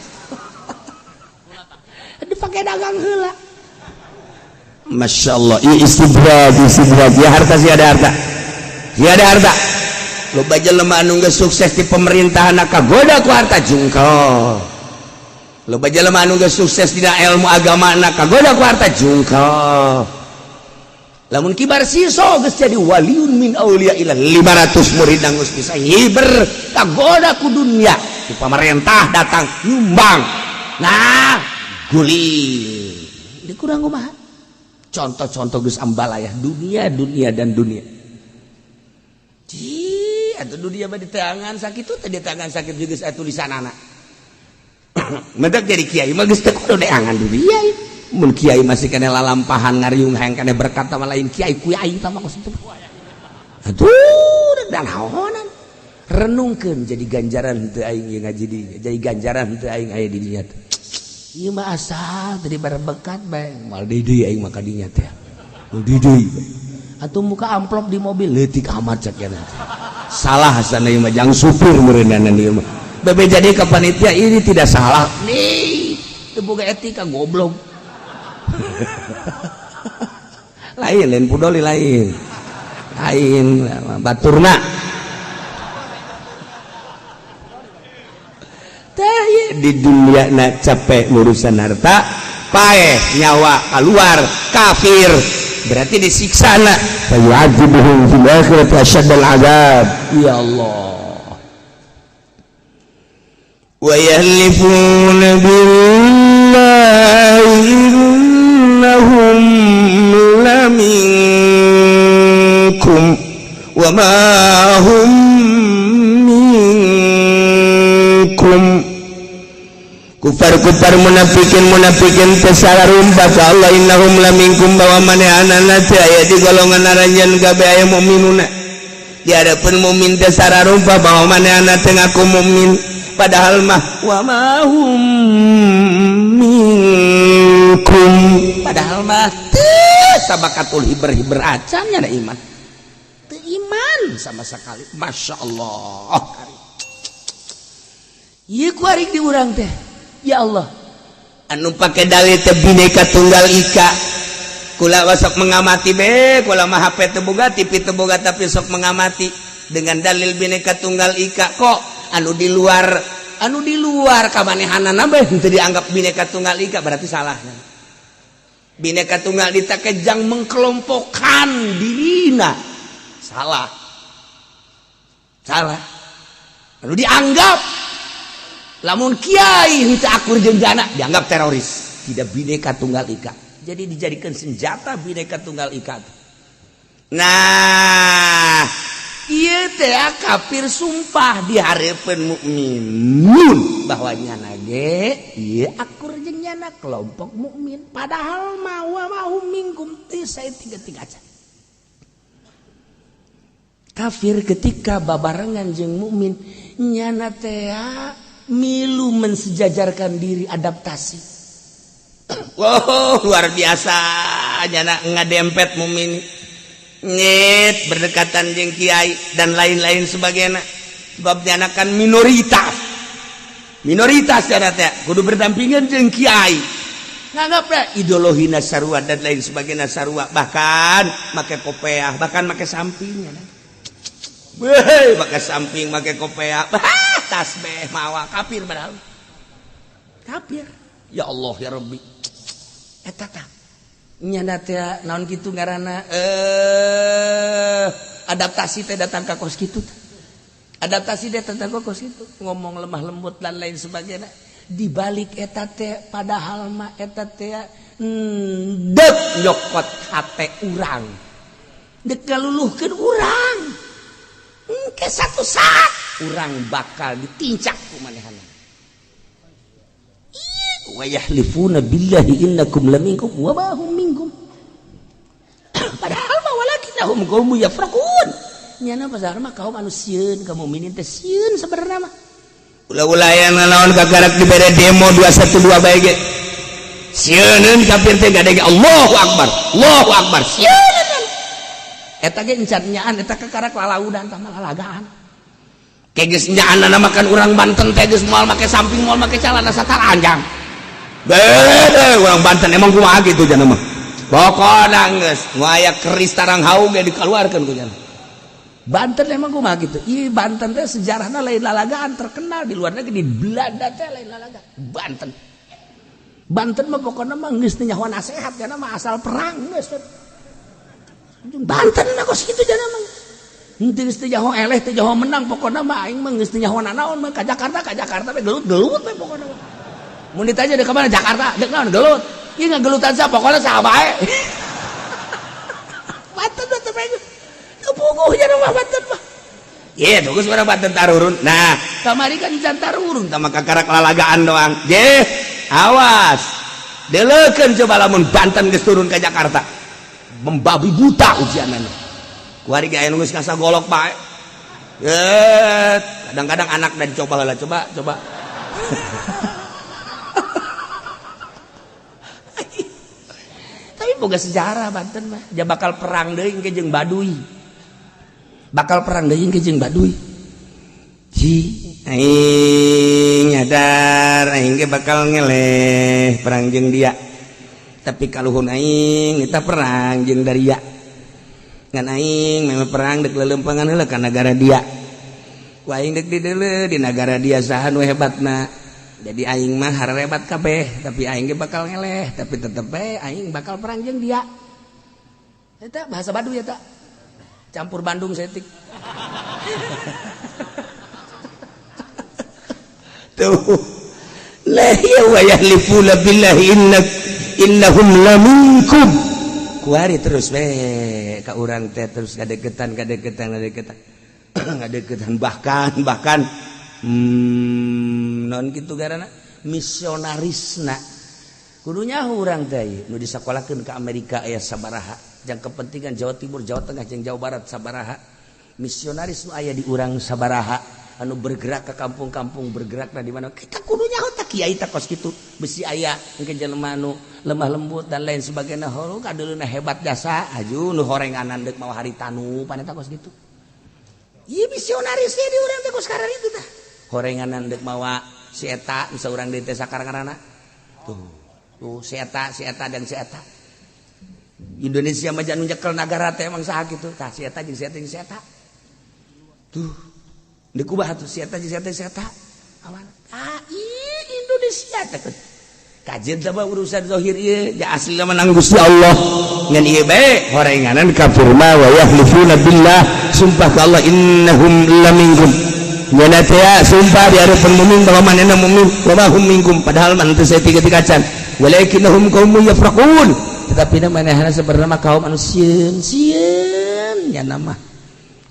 Dipakai dagang heula. Masya Allah, ieu istidraj, istidraj. Ya harta sih ada harta. Ya ada harta. Loba jelema anu geus sukses di pemerintahan kagoda ku harta jungkel. Loba jelema anu geus sukses dina ilmu agama kagoda ku harta jungkel. Lamun kibar siso geus jadi waliun min auliya ila 500 murid geus bisa hiber kagoda ku dunia. Ku pamarentah datang nyumbang. Nah, guling. Dikurang kumaha? Contoh-contoh geus ambalayah dunia, dunia dan dunia. Ci, atuh dunia mah di tangan sakitu teh di tangan sakit juga geus aya tulisanana. Mendak jadi kiai mah geus teu kudu deangan dunia. Mun kiai masih kene lalampahan ngariung hayang kene berkat sama lain kiai ku aing tah mah kos itu. Aduh, dan naonan. Renungkeun jadi ganjaran teu aing ieu ngaji di jadi ganjaran teu aing aya di dinya teh. Ieu mah asal tadi berbekat bae moal deui aing mah ka dinya teh. Moal deui. Atuh muka amplop di mobil leutik amat cek nya. Salah asana ieu mah jang supir meureunana ieu mah. Bebe jadi ke panitia ini tidak salah. Nih, teu boga etika goblok. Lain lain pudoli lain. Lain baturna. Teh di dunia na capek urusan harta, paeh nyawa keluar kafir berarti disiksa na. Fayu'adzibuhum fil akhirati asyaddal azab. Ya Allah. Wa yahlifuna billahi innahum laminkum wa ma hum minkum. Kufar-kufar munafikin munafikin tesara rumpa ka Allah innahum laminkum bahwa manehanana teh aya di golongan aranjeun kabeh aya mukminuna. Di hadapan mukmin tesara rumpa bahwa manehanana teh ngaku mukmin padahal mah wa ma hum minkum, padahal mah teu sabakatul hiber-hiber acan nya iman. Teu iman sama sekali. Masya Allah. Ieu ku arik di urang teh. Ya Allah, anu pake dalil teh bineka tunggal ika. Kula sok mengamati be, kula mah HP teu boga, TV teu boga tapi sok mengamati dengan dalil bineka tunggal ika kok anu di luar kamanehanana bae henteu dianggap bineka tunggal ika berarti salah. Bineka tunggal ika kejang mengkelompokkan dirina. Salah. Salah. Anu dianggap lamun kiai henteu akur jeung jana dianggap teroris, tidak bineka tunggal ika. Jadi dijadikan senjata bineka tunggal ika. Nah, Ieu teh kafir sumpah di hareupeun mukminun bahwa nyana ge ieu akur jeung nyana kelompok mukmin, padahal mah wa mahum minkum teu saeutik-eutik acan. Kafir ketika babarengan jeung mukmin nyana teh milu mensejajarkan diri, adaptasi. Wow, luar biasa nyana ngadempet mukmin nyet berdekatan jeung kiai dan lain-lain sebagainya, sebab nyana kan minoritas, minoritas nyana teh kudu berdampingan jeung kiai, nganggap dah ideologi sarua dan lain sebagainya sarua, bahkan make kopeah, bahkan make samping nyana. Weh, make samping, make kopeah, tasbih mawa, kafir padahal. Kafir. Ya Allah ya Rabbi. Eta tah nyana teh naon kitu ngaranna, adaptasi teh datang ka kos kitu. Adaptasi teh datang ka kos kitu, ngomong lemah lembut dan lain sebagainya. Di balik eta teh padahal mah eta teh dek nyokot hate urang. Dek ngaluluhkeun urang. Engke satu saat urang bakal ditincak ku manehna. Wa yahlifuna billahi innakum laminkum wa ma hum minkum. Padahal mah walakinnahum qaumun yafraqun. Nyana pasar mah kaum anu sieun ka mukminin teh, sieun sebenarnya mah. Ulah-ulah yang ngalawan kakarak dibere demo 212 bae ge. Sieuneun kafir teh gade ge Allahu Akbar. Allahu Akbar. Sieuneun. Eta ge encan nyaan eta kakarak lalaudan tah mah lalagaan. Kayak geus nyaanna makan urang Banten teh geus moal make samping, moal make calana sataranjang. Bede urang Banten emang kumaha kitu jana mah. Pokona geus nu aya keris tarang haung ge dikeluarkeun ku jana. Banten emang kumaha gitu. Ih, Banten teh sejarahna lain lalagaan, terkenal di luar negeri, di Belanda teh lain lalagaan. Banten. Banten mah pokona mah geus teu nyaho nasehat jana mah, asal perang geus. Banten mah kos kitu jana mah. Henteu geus teu nyaho eleh, teu nyaho menang, pokona mah aing mah geus teu nyaho nanaon mah ka Jakarta, ka Jakarta we gelut-gelut we pokona mah. Mun ditanya deuk ka mana Jakarta, deuk naon gelut. Ieu ngagelutan sa pokona saha bae. Banten mah teu bae. Teu puguh jana mah Banten mah. Ye, bagus urang Banten tarurun. Nah, kamari kan can tarurun tah mah kakarak lalagaan doang. Je, awas. Deleukeun coba lamun Banten geus turun ka Jakarta. Membabi buta ujianana. Kuari ge aya nu geus kasagolok bae. Kadang-kadang anak dan coba lah, coba, coba. Tapi boga sejarah Banten mah, ja bakal perang deui engke jeung Baduy. Bakal perang deui engke jeung Baduy. Ji, aing nyadar aing ge bakal ngeleh perang jeung dia. Tapi kaluhun aing kita perang jeung daria. Ngan aing memang perang dek leuleumpangan heula ka nagara dia. Ku aing dek dideuleu di nagara dia saha nu hebatna. Jadi aing mah harebat kabeh, tapi aing ge bakal ngeleh, tapi tetep bae aing bakal perang jeung dia. Eta bahasa Baduy eta. Campur Bandung setik. Tuh. La ya wa yahlifuna billahi innahum laminkum. Kuari terus we ka urang teh terus ngadeketan ngadeketan ngadeketan. Ngadeketan bahkan non gitu garana misionarisna kudunya urang teh nu disakolahkeun ka Amerika aya sabaraha jang kepentingan Jawa Timur, Jawa Tengah jeung Jawa Barat sabaraha misionaris nu aya di urang sabaraha anu bergerak ke kampung-kampung, bergerak di mana kita kudunya tah kiai tah kos kitu besi aya engke jelema anu lemah lembut dan lain sebagainya holu kadeuleuna hebat jasa aju nu horenganan deuk mawa haritanu paneta kos kitu. Ieu misionaris di urang teh kos kararitu itu tah horenganan dek mawa si eta bisa urang deui teh sakarang-karana tuh tuh si eta dan si eta Indonesia mah anu nyekel nagara teh emang saha kitu tah si eta jeung si eta jeung si eta tuh deuk kumaha tuh si eta jeung si eta si eta awan ah Indonesia teh kajian teh urusan zahir ieu ja asli mah nang Gusti Allah ngan ieu bae horenganan kafir mah wa yahlifuna billah sumpah ka Allah innahum laminkum. Nyana teh sumpah di hadapan mukmin bahwa manehna mukmin wa ma hum minkum padahal mah teu saeutik-eutik acan walakinnahum qaumun yafraqun tetapi manehna sebenarnya mah kaum anu sieun sieun nyana mah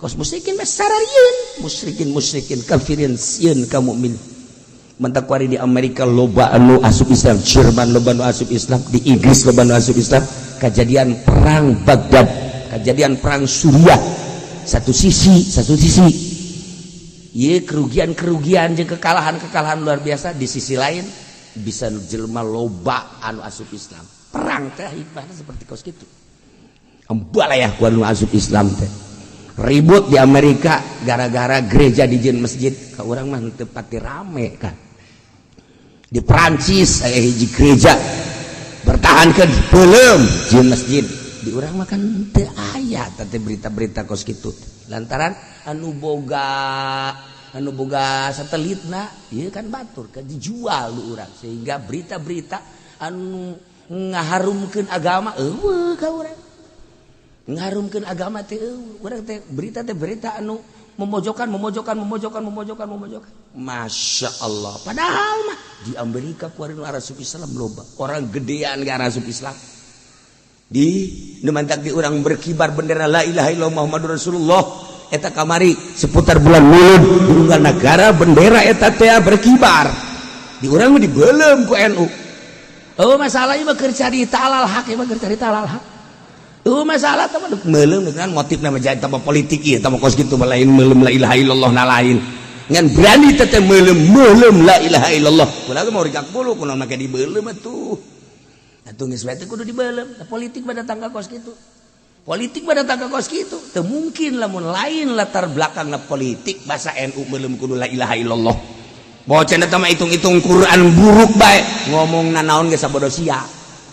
Kos musyrikin mah sararieun, musyrikin musyrikin kafirin sieun ka mukmin. Mentak kuari di Amerika loba anu asup Islam, Jerman loba anu asup Islam, di Inggris loba anu asup Islam. Kejadian perang Baghdad, kejadian perang Suriah, satu sisi ieu kerugian-kerugian jeung kekalahan-kekalahan luar biasa, di sisi lain bisa jelema loba anu asup Islam. Perang teh hikmahna seperti kos kitu. Embalayah ku anu asup Islam teh. Ribut di Amerika gara-gara gereja dijieun masjid, ka urang mah teu pati rame kan. Di Perancis aya hiji gereja bertahankeun beuleum jieun masjid. Di urang mah kan teu aya teh berita-berita kos kitu. Lantaran anu boga satelitna ieu kan batur kan dijual lu urang, sehingga berita-berita anu ngaharumkeun agama eueuh ka urang. Ngarumkeun agama teh urang teh berita anu memojokkan. Masya Allah, padahal mah di Amerika kuari nu asup Islam loba, orang gedean ge asup Islam. Di nu mantak di urang berkibar bendera la ilaha illallah Muhammadur Rasulullah eta kamari seputar bulan Maulud di unggal negara bendera eta teh berkibar. Di urang mah dibeuleum ku NU. Oh masalah ieu mah keur carita alal hak, ieu mah keur carita alal hak. Masalah teman meuleum dengan motif nama jadi tambah politik ieu tambah kos kitu lain meuleum la ilaha illallah na lain. Ngan berani teh meuleum la ilaha illallah. Kula ge mau rigak bulu kunaon make dibeuleum atuh. Atuh geus bae teh kudu dibeuleum. Politik mah datang ka kos kitu. Politik mah datang ka kos kitu. Teu mungkin lamun lain latar belakangna politik basa NU meuleum kudu la ilaha illallah. Bocah eta mah hitung-hitung Quran buruk bae ngomongna naon ge sabodo sia.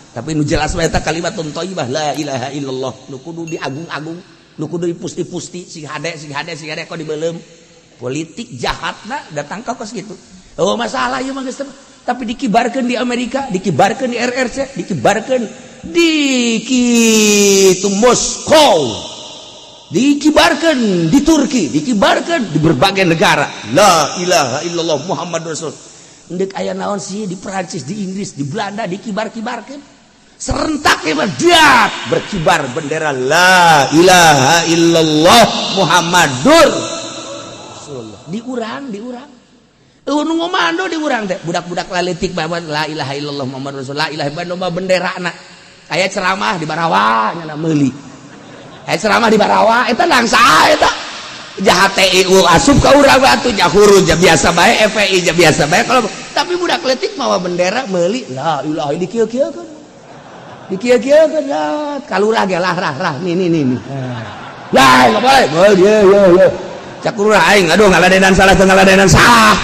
Tapi nu jelas wae eta kalimatun thayyibah la ilaha illallah nu kudu diagung-agung, nu kudu dipusti-pusti sing hade kok dibeuleum. Politik jahatna datang ka kos kitu. Oh masalah ieu mah geus tapi dikibarkeun di Amerika, dikibarkeun di RRC, dikibarkeun di kitu Moskow, dikibarkeun di Turki, dikibarkeun di berbagai negara. La ilaha illallah Muhammad Rasul. Ndek aya naon sih di Perancis, di Inggris, di Belanda dikibar-kibarkeun. Serentak dak berkibar bendera la ilaha illallah Muhammadur Rasulullah. Diurang eueuh nu ngomando diurang teh budak-budak laletik bae la ilaha illallah Muhammadur Rasulullah, la ilaha illallah benderana. Aya ceramah di Barawa nya meuli. Aya ceramah di Barawa eta langsa eta. Jahat TIU asup ka urang atuh jahuru ja biasa bae FPI ja biasa bae kalau tapi budak leutik mawa bendera meuli la ilaha dikieu-kieukeun. Dikieu-kieukeun ya kalurah ge lah rah rah nih nih nih. Ya enggak boleh. Boleh ye ye ye. Cak lurah aing aduh ngaladenan salah teu ngaladenan salah.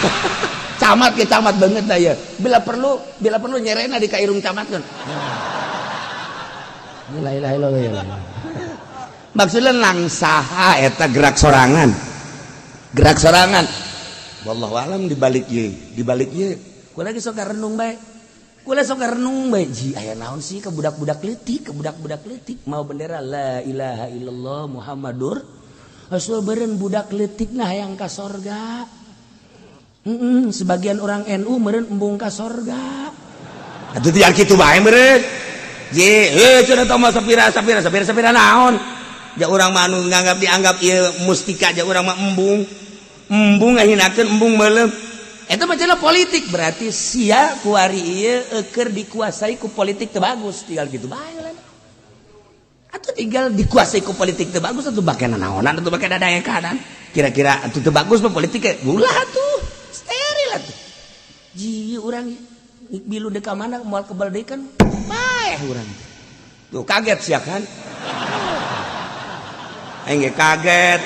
Camat ke camat banget dah ya. Bila perlu nyerena di ka irung camat kan. La ilaha illallah. Maksudnya langsaha eta gerak sorangan. Gerak sorangan. Wallahu alam dibalik ieu, dibalik ieu. Kula ge sok renung bae. Kula sok renung bae. Ji aya naon sih ke budak-budak leutik, mau bendera la ilaha illallah Muhammadur Rasul beureun budak leutik nah hayang ka sorga. Sebagian orang NU meureun embung ka sorga. Atuh teu kitu bae meureun. Ji, heuh cenah teh mah sapira naon? Ja urang mah anu nganggap dianggap ieu mustika ja urang mah embung. Embung ngahinakeun embung meuleum. Eta mah cenah politik berarti sia kuari ieu keur dikuasai ku politik teu bagus tinggal gitu bae lah. Atuh tinggal dikuasai ku politik teu bagus atuh bake nanaonan atuh bake dadaekanan. Kira-kira atuh teu bagus mah politik ge ulah atuh. Steril atuh. Ji urang bilu deuk ka mana moal kebal deui kan bae urang. Tuh kaget sia kan. Aing ge kaget.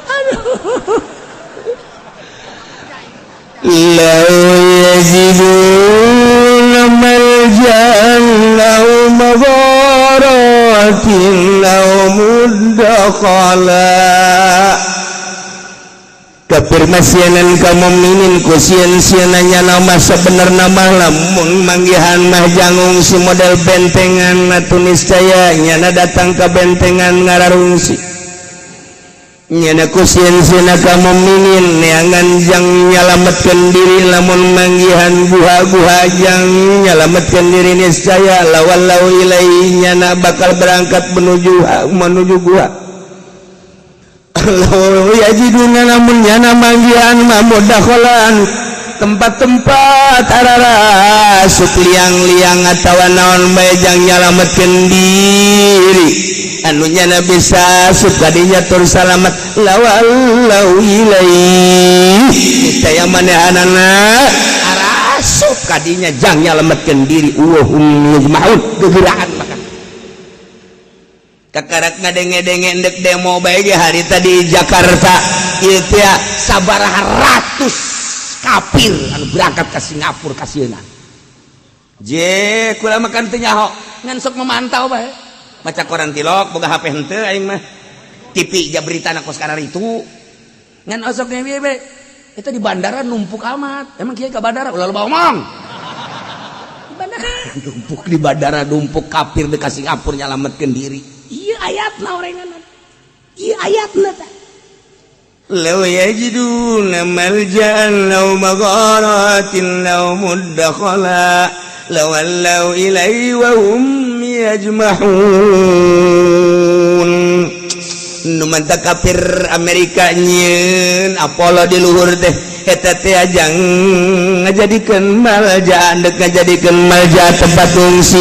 Aduh. La yaziduna maljan aw madaratin aw mudakhala. Kapirmasianan kaum mukminin ku sieun-sieunanya nama sebenarna mah lamun manggihan mah jangung si model bentengan atuh niscaya nyana datang ka bentengan ngararungsi. Nyana ku sieun ka mukminin neangan jang nyalametkeun diri, lamun manggihan guha-guha jang nyalametkeun diri, niscaya lawallau ilaihi nyana bakal berangkat menuju menuju guha. Law yajiduna lamun nyana manggihan mah mudakhalan tempat-tempat ararasup liang-liang atawa naon bae jang nyalametkeun diri anu nyana bisa asup kadinya tur salamet, lawallau ilaihi niscaya manehanana arasup kadinya jang nyalametkeun diri. Wahum yajma'un gegerahan maka kakarak ngadenge-denge endek demo bae ge hari tadi Jakarta ieu teh sabaraha ratus kafir anu berangkat ke Singapura kasieuna. Je kula makan teu nyaho ngan sok memantau bae, maca koran tilok, boga HP henteu aing mah, TV ja berita na kos itu ngan osok ge bae. Itu di bandara numpuk amat emang kieu ka bandara ulah loba omong. Di bandara numpuk, di bandara numpuk kafir dekat Singapura nyalametkeun diri. Iya ayatna orengan, iya ayatna tah. لو يجدون ملجأ أو مغارات أو مدخلا لولوا إليه وهم يجمحون. Nu mantap kafir Amerika nyieun Apollo di luhur teh eta teh ajang ngajadikeun malja, dek ngajadikeun malja tempat fungsi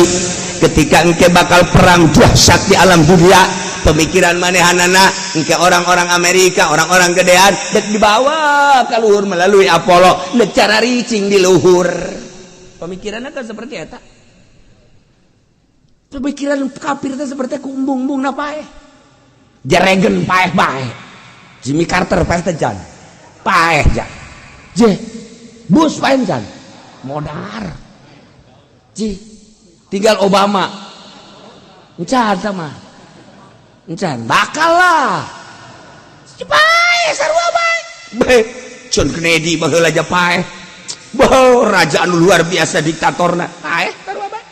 ketika engke bakal perang dahsyat di alam dunia. Pemikiran manehanana engke orang-orang Amerika, orang-orang gedean dek dibawa ke luhur melalui Apollo, dek cara ricing di luhur. Pemikirannya kan seperti eta, pemikiran kafir teh seperti kumbung-bung na paeh Jeregen, paeh bae Jimmy Carter paeh teh jan paeh jan je Bush paeh jan modar ji tinggal Obama encan sama encan bakal lah paeh sarua bae. Bae John Kennedy baheula aja paeh. Bah, raja anu luar biasa diktatorna paeh sarua bae,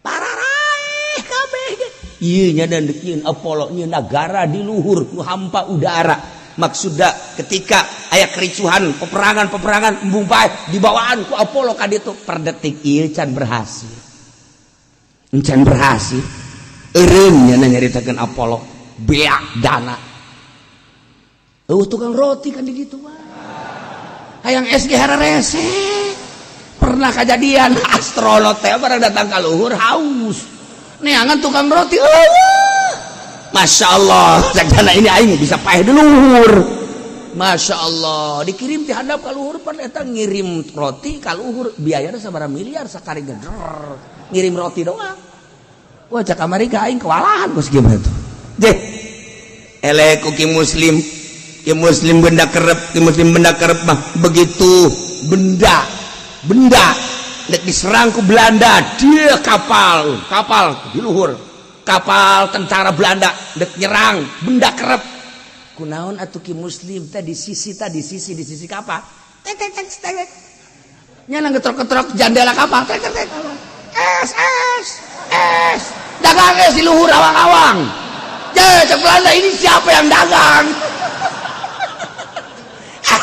pararaeh kabeh ge. Ieu nya dan deukeun Apollo nyeun negara di luhur nu hampa udara, maksudna ketika aya kericuhan, peperangan-peperangan embung paeh dibawaan ku Apollo ka ditu. Per detik ieu can berhasil, can berhasil eureun nya nyaritakeun Apollo beak dana. Eueuh tukang roti kan di ditu mah hayang SG hararese. Pernah kejadian astronot teh barang datang ka luhur haus neangan tukang roti. Eueuh, Masya Allah, cak ini aing bisa paeh di luhur. Masya Allah, dikirim di handap ka luhur pan eta ngirim roti ka luhur biayana sabaraha miliar sakali geder ngirim roti doang. Wah, cak Amerika aing kewalahan kos gimana tuh. Deh, elek ku ki muslim, ki muslim benda kerep, ki muslim benda kerep mah begitu benda benda dek diserang ku Belanda, dia kapal kapal di luhur, kapal tentara Belanda dek nyerang benda kerep. Kunaon atuh ki muslim teh di sisi tadi sisi di sisi kapal tek tek tek tek nyana ngetrok-ketrok jendela kapal tek tek tek, es es es, dagang es di luhur awang-awang. Ya, cek Belanda, ini siapa yang dagang?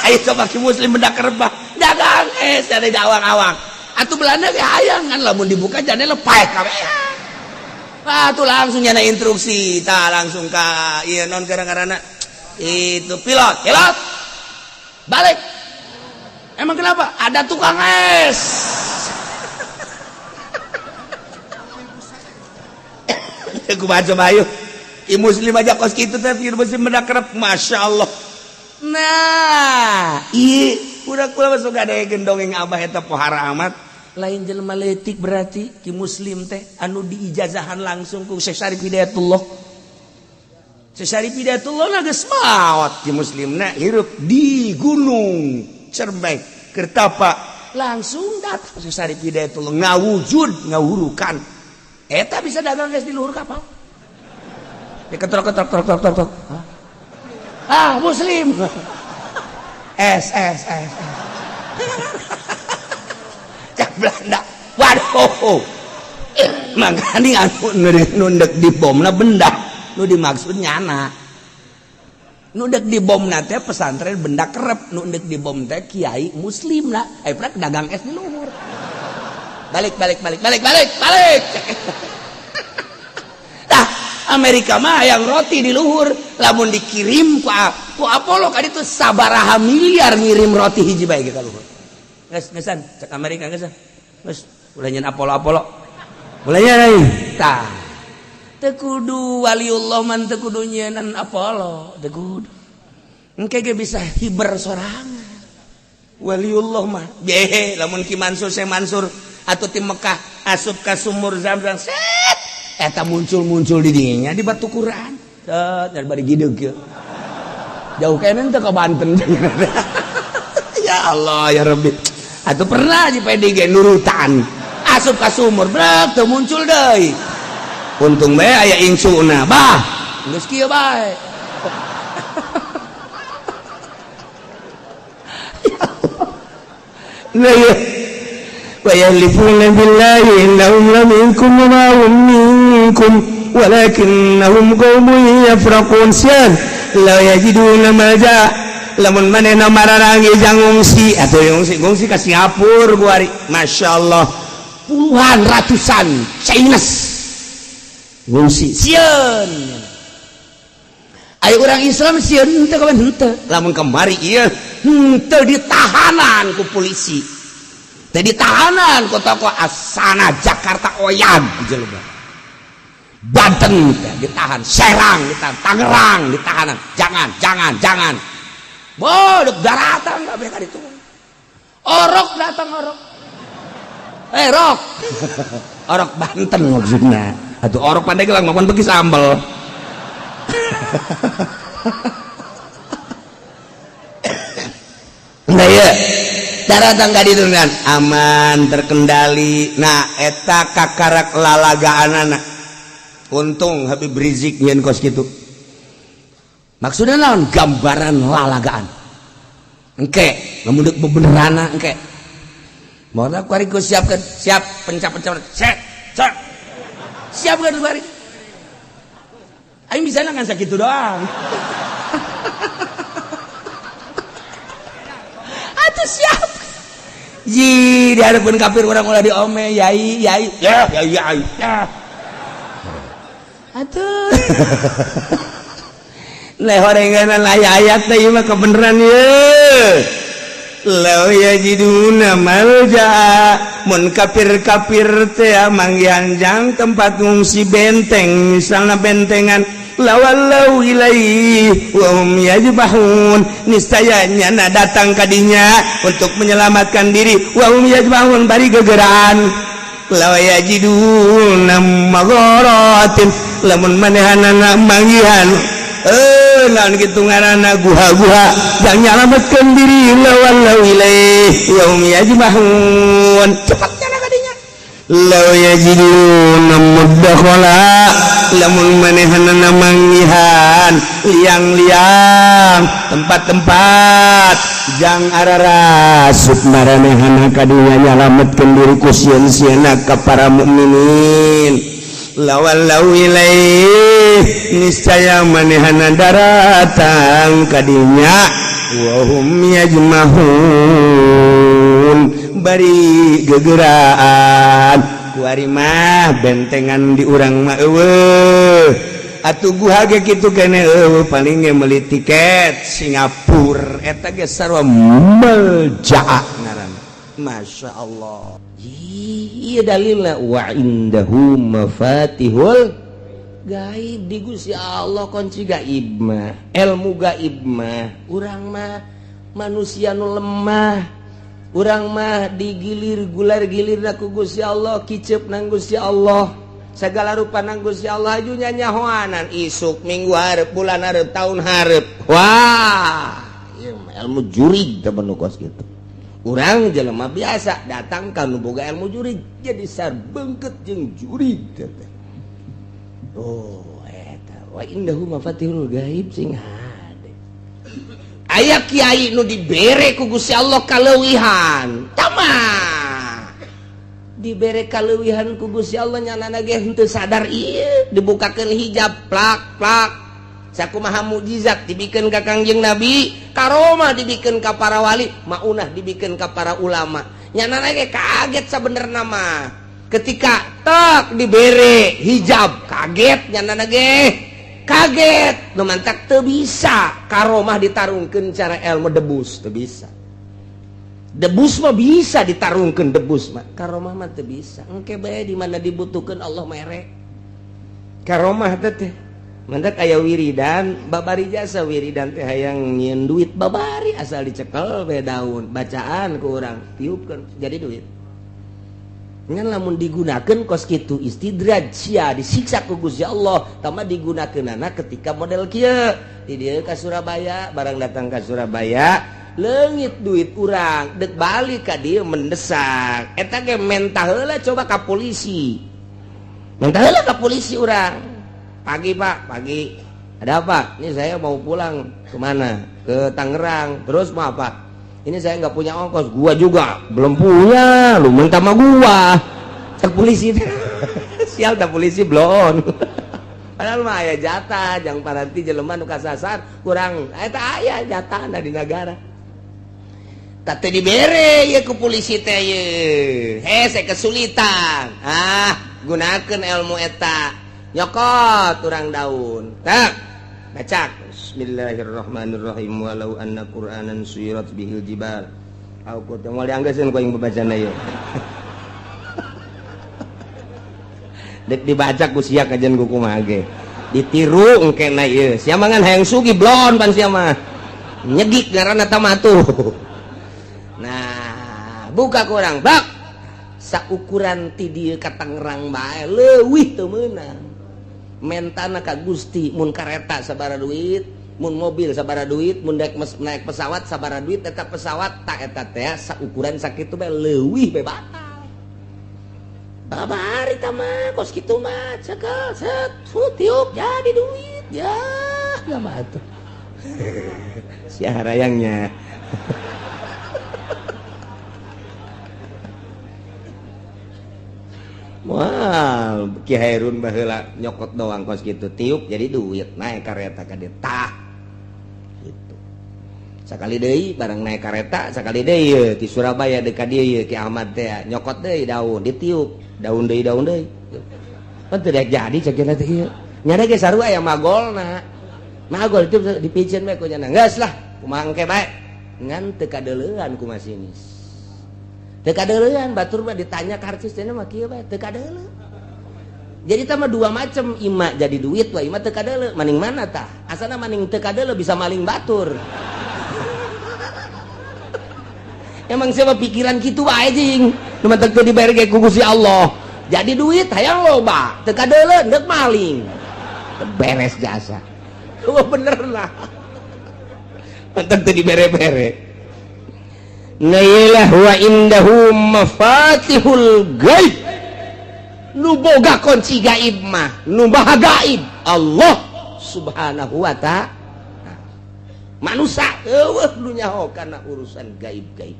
Ayo coba ki muslim benda kerebah dagang es dari awang-awang. Atuh Belanda ge hayang kan lamun dibuka jendela paeh kabeh. Ah, tuh langsung nyana instruksi, tah langsung ka ieu non gara-garana itu pilot, pilot balik. Emang kenapa? Ada tukang es. Aku baca bayu. I muslim aja kos kitu teh muslim benda kerep, Masya Allah. Nah, iya udah kula masuk ada dongeng abah eta pohara amat. Lain jelema leutik berarti ki muslim teh anu diijazahan langsung ku Syekh Syarif Hidayatullah. Syekh Syarif Hidayatullah na geus maot, ki muslimna hirup di Gunung Cermai Kertapa, langsung datang Syekh Syarif Hidayatullah ngawujud ngawurukan eta bisa dagang geus di luhur kapal. Diketrok ketrok trok trok trok trok. Ah, muslim. S S S. Cak Belanda. Waduh. Makanya anu nundek di bomna benda nu dimaksud nyana. Nu deuk dibom na teh pesantren benda kerep, nu deuk dibom teh kiai muslim lah. Aya prak dagang es di luhur. Balik balik balik balik balik balik. Tah, Amerika mah yang roti di luhur, lamun dikirim ku Apollo ka ditu sabaraha miliar ngirim roti hiji bae ka luhur. Geus geusan cek Amerika geus. Geus ulah nyeun Apollo-Apollo. Ulah nyeun tah. Teu kudu waliullah man teu kudu nyieun Apollo, teu kudu. Engke ge bisa hiber sorangan. Waliullah mah behe lamun Ki Mansur Syekh Mansur atau ti Mekah asup ka sumur Zamzam set eta muncul-muncul di dinya di batu Quran. Set dari bari gideug kieu. Jauh kene teu ka Banten. Ya Allah ya Rabbi. Atuh pernah di PDG nurutan asup ka sumur brek teu muncul deui. Untung bae aya incuna bah geus kieu bae. Nah ya wa yahlifuna billahi innahum la minkum wa ma hum minkum walakinnahum qaumun yafraqun. Syan la yajiduna malja lamun manehna mararangi jang ngungsi atuh ngungsi ngungsi ka Singapura kuari masyaallah puluhan ratusan Chinese ngungsi sieun. Ayo orang Islam sieun henteu kawan henteu lamun kemari ieu henteu ditahanan ku polisi teu ditahanan ku tokoh asana Jakarta oyag jelema Banten ditahan, Serang ditahan, Tangerang ditahanan, jangan jangan jangan bodoh daratan kabeh ka ditu orok datang orok rok orok Banten maksudna. Atuh orok Pandeglang makan begi sambel. Nah ya, daratan ka ditu kan aman terkendali. Nah eta kakarak lalagaanana. Untung Habib Rizik nyeun kos kitu. Maksudna naon? Gambaran lalagaan. Engke lamun deuk bebenerana engke. Moal kuari ku siapkeun, siap pencap-pencap set set. Siap kan kuari? Aing bisa ngan sakitu doang. Atuh siap. Ji di hadapan kafir urang ulah diome yai yai ya yai yai. Ya. Atuh. Leh horenganan aya ayat teh ieu mah kebeneran ye. Law yajiduna malja mun kafir-kafir teh manggihan jang tempat ngungsi benteng misalna bentengan lawallau ilaihi wa hum yajbahun niscaya nyana datang kadinya untuk menyelamatkan diri wa hum yajbahun bari gegeraan law yajiduna magharatin lamun manehanana manggihan lawan kitu ngaranna guha-guha jang nyalametkeun diri lawan ilaih wa hum yajmahun cepat nyana kadinya law yajiduna mudakhala lamun manehanna manggihan liang-liang tempat-tempat jang ararasup maranehana kadinya nyalametkeun diri ku sieun-sieunna ka para mukminin lawalau ilaih niscaya manehana daratang kadinya wa hum yajmahun bari gegeraan kuari mah bentengan di urang mah eueuh atuh guha ge kitu kene eueuh paling ge meuli tiket Singapura eta ge sarua meljaa ngaranna Masya Allah. Iya dalilna wa indahu mafatihul gaib di Gusti Allah kunci gaib mah ilmu gaib mah urang mah manusia nu lemah urang mah digilir gular gilir ku Gusti Allah kicep nang Gusti Allah segala rupa nang Gusti Allah aju nyanyahoanan isuk minggu hareup bulan hareup tahun hareup wah ieu mah ilmu jurig teh nu kos kitu. Urang jelema biasa datang ka nu boga ilmu jurig jadi sarbengket jeung jurig teh. Oh eta wa indahu mafatihul gaib sing hade. Aya kiai nu dibere ku Gusti Allah kaleuwihan. Tama. Dibere kaleuwihan ku Gusti Allah nyanana ge henteu sadar ieu dibukakeun hijab plak plak. Sakumaha mukjizat dibikeun ka Kangjeng Nabi, karomah dibikeun ka para wali, maunah dibikeun ka para ulama. Nyana ge kaget sabenerna mah. Ketika tek dibere hijab kaget nyana ge. Kaget, nu mantak teu bisa karomah ditarungkeun cara ilmu debus, teu bisa. Debus mah bisa ditarungkeun debus mah, karomah mah teu bisa. Engke bae di mana dibutuhkeun Allah mere. Karomah teh mantak aya wiridan, babari jasa wiridan teh hayang nyieun duit babari asal dicekel bae daun, bacaan ku urang tiupkeun jadi duit. Ngan lamun digunakeun kos kitu istidraj sia disiksa ku Gusti Allah, tambah digunakeunana ketika model kieu. Di dieu ka Surabaya, barang datang ka Surabaya, leungit duit urang, dek balik ka dieu mendesak. Eta ge mentah heula coba ka polisi. Mentah heula ka polisi urang. Pagi Pak, pagi. Ada apa? Ini saya mau pulang kemana? Ke Tangerang. Terus mau apa? Ini saya nggak punya ongkos. Gua juga belum punya. Lu minta sama gua. Cek polisi. Sial tak polisi belum. Padahal mah aya jatah, jang paranti jelema nu kasasar kurang. Eta aya jatahna di negara. Tah teu dibere ye ku polisi teh ye. Hese kesulitan. Ah, gunakeun ilmu eta. Nyokot urang daun. Tak baca bismillahirrahmanirrahim walau anna qur'anan suyirat bihil jibal. Aku teh moal dianggeuskeun ku aing babacana ieu. Dek dibaca ku sia kajian ku kumaha ge. Ditiru engkena ieu. Sia mah ngan hayang sugih blon pan sia mah. Nyegik ngaranna tamatuh. Nah, buka ku urang bak. Saukuran ti dieu ka Tangerang bae leuwih teu meunang. Mentana ka Gusti mun kareta sabara duit, mun mobil sabara duit, mun naik pesawat sabara duit, eta pesawat tak eta teh saukuran sakitu bae leuwih bae batal. Babari tah mah kos kitu mah cekel set tiup jadi duit ya mah atuh. Sia harayangnya. Wah, Ki Hairun baheula nyokot doang kos gitu, tiup jadi duit, naik kareta ka dieu tah. Gitu. Sakali deui barang naik kareta, sakali deui ye ti Surabaya deuk ka dieu ye Ki Ahmad teh nyokot deui daun, ditiup, daun deui daun deui. Pan teu daek jadi cek cenah teh ieu. Nyana ge sarua aya magolna. Magol itu dipiceun bae ku nya. Geus lah, kumaha engke bae. Ngan teu kadeuleuan ku masinis. Teu kadeuleuan batur mah ditanya karcis teh mah kieu bae teu kadeuleu. Jadi tah mah dua macam, ima jadi duit wa ima teu kadeuleu. Maning mana tah? Asana maning teu kadeuleu bisa maling batur. Emang siapa pikiran kitu wae jing. Nu matak teu dibere ge ku Gusti Allah. Jadi duit hayang loba, teu kadeuleu deuk maling. Beres jasa. Oh bener lah. Matak teu dibere-bere. Nailah wa indahu mafatihul gaib. Nu boga kunci gaib mah, nu maha gaib Allah Subhanahu wa ta'ala. Manusia eueuh nu nyaho kana urusan gaib-gaib.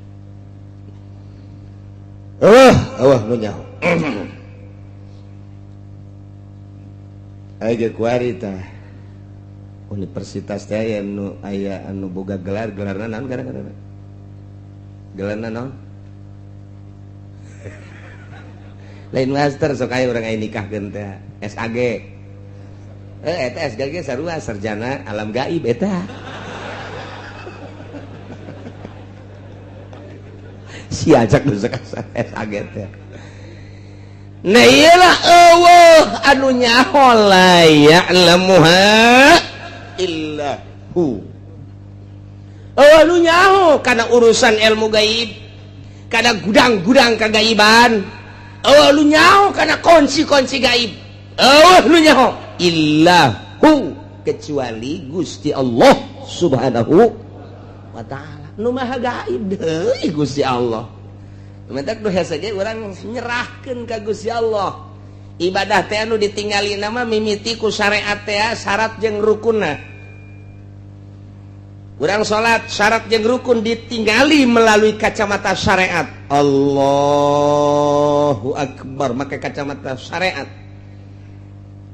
Eueuh, eueuh nu nyaho. Aya kuari tah. Universitas teh aya nu aya anu boga gelar, gelarna naon gara-gara? Gelarna naon? Lain master sok aya urang aya nikahkeun teh SAG. Eta SAG sarua sarjana alam gaib eta. Si ajak nu SAG teh. Nah ieu lah eueuh anu nyaho la ya'lamuha illa hu. Eueuh nu nyaho kana urusan ilmu gaib, kana gudang-gudang kagaiban. Eueuh nu nyaho kana kunci-kunci gaib. Eueuh nu nyaho illahu kecuali Gusti Allah Subhanahu wa ta'ala. Nu maha gaib deui Gusti Allah. Mentak nu hese ge urang nyerahkeun ka Gusti Allah. Ibadah teh anu ditinggali nama mimiti ku syariat teh syarat jeung rukunna. Urang salat syarat jeung rukun ditinggali melalui kacamata syariat. Allahu akbar make kacamata syariat.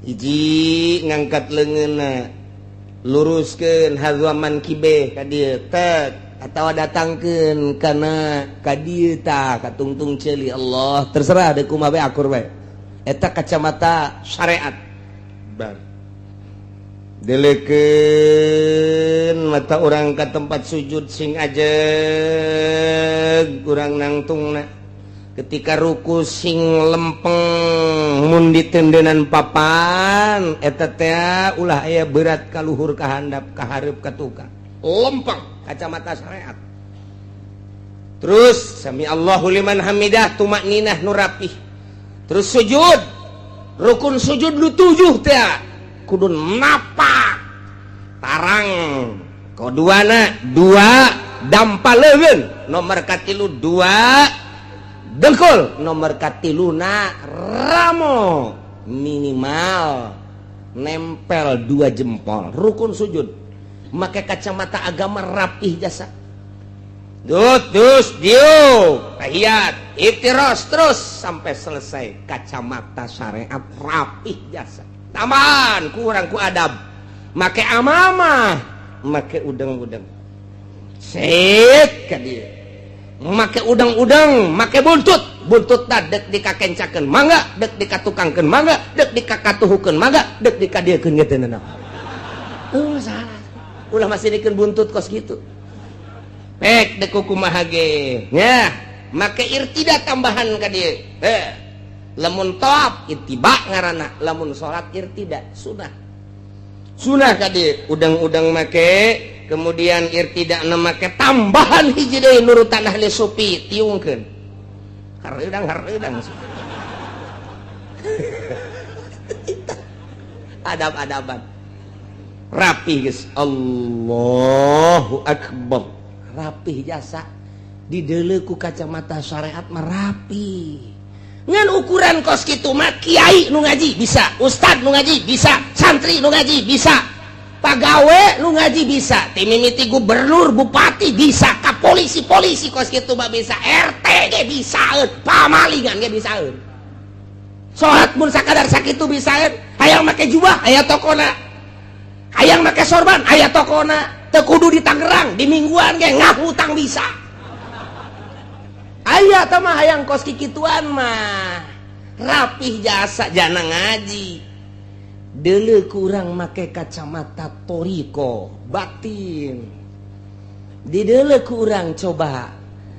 Hiji ngangkat leungeunna, Luruskeun hadza mankibe ka dieu tek atawa datangkeun kana ka dieu tah ka tungtung ceuli Allah, terserah deuk kumaha bae, akur bae. Eta kacamata syariat. Bar delekeun mata urang ka tempat sujud, sing ajeg urang nangtungna. Ketika ruku sing lempeng, mun ditendenan papan eta teh ulah aya berat ka luhur, ka handap, ka hareup, ka tukang. Lempeng, kacamata syariat. Terus sami Allahu liman hamidah, tumakninah nu rapih. Terus sujud, rukun sujud nu tujuh teh kudu napak tarang, kaduana dua dampa leuweun, nomor katilu dua dengkul, nomor katiluna ramo, minimal nempel dua jempol. Rukun sujud make kacamata agama rapih jasa. Dut, dus, diu, tahiyat, iftiros, terus sampai selesai, kacamata syariat rapih jasa. Tambahan kurang ku adab, make amamah, make udang-udang set ka dieu, make udang-udang, make buntut. Buntut dek dikakencakeun mangga, dek dikatukangkeun mangga, dek dikakatuhukeun mangga, dek dikadiekeun ge teu nanaon. Oh, salah. Ulah masih dikeun buntut kos gitu. Pek dek kumaha ge nya, make irtida tambahan ka dieu. Lamun tawaf ittiba ngaranna, lamun salat irtida sunah. Sunah ka dieu udang-udang make, kemudian irtida make tambahan hiji deui nurutan ahli sufi, tiungkeun. Hareudang hareudang. Adab-adaban. Rapih geus, Allahu akbar. Rapih jasa dideuleu ku kacamata syariat mah rapi. Ngan ukuran kos kitu mah kiai nu ngaji bisa, ustad nu ngaji bisa, santri nu ngaji bisa, pagawe nu ngaji bisa, ti mimiti gubernur, bupati bisa, ka polisi-polisi kos kitu mah bisa, RT ge bisaeun, pamalingan ge bisaeun. Salat mun sakadar sakitu bisaeun, hayang make jubah aya tokona, hayang make sorban aya tokona, teu kudu di Tangerang, di Mingguan ge ngahutang bisa. Aya tah mah hayang kos kikituan mah rapih jasa jana ngaji. Deuleu kurang make kacamata toriko batin. Dideuleu kurang coba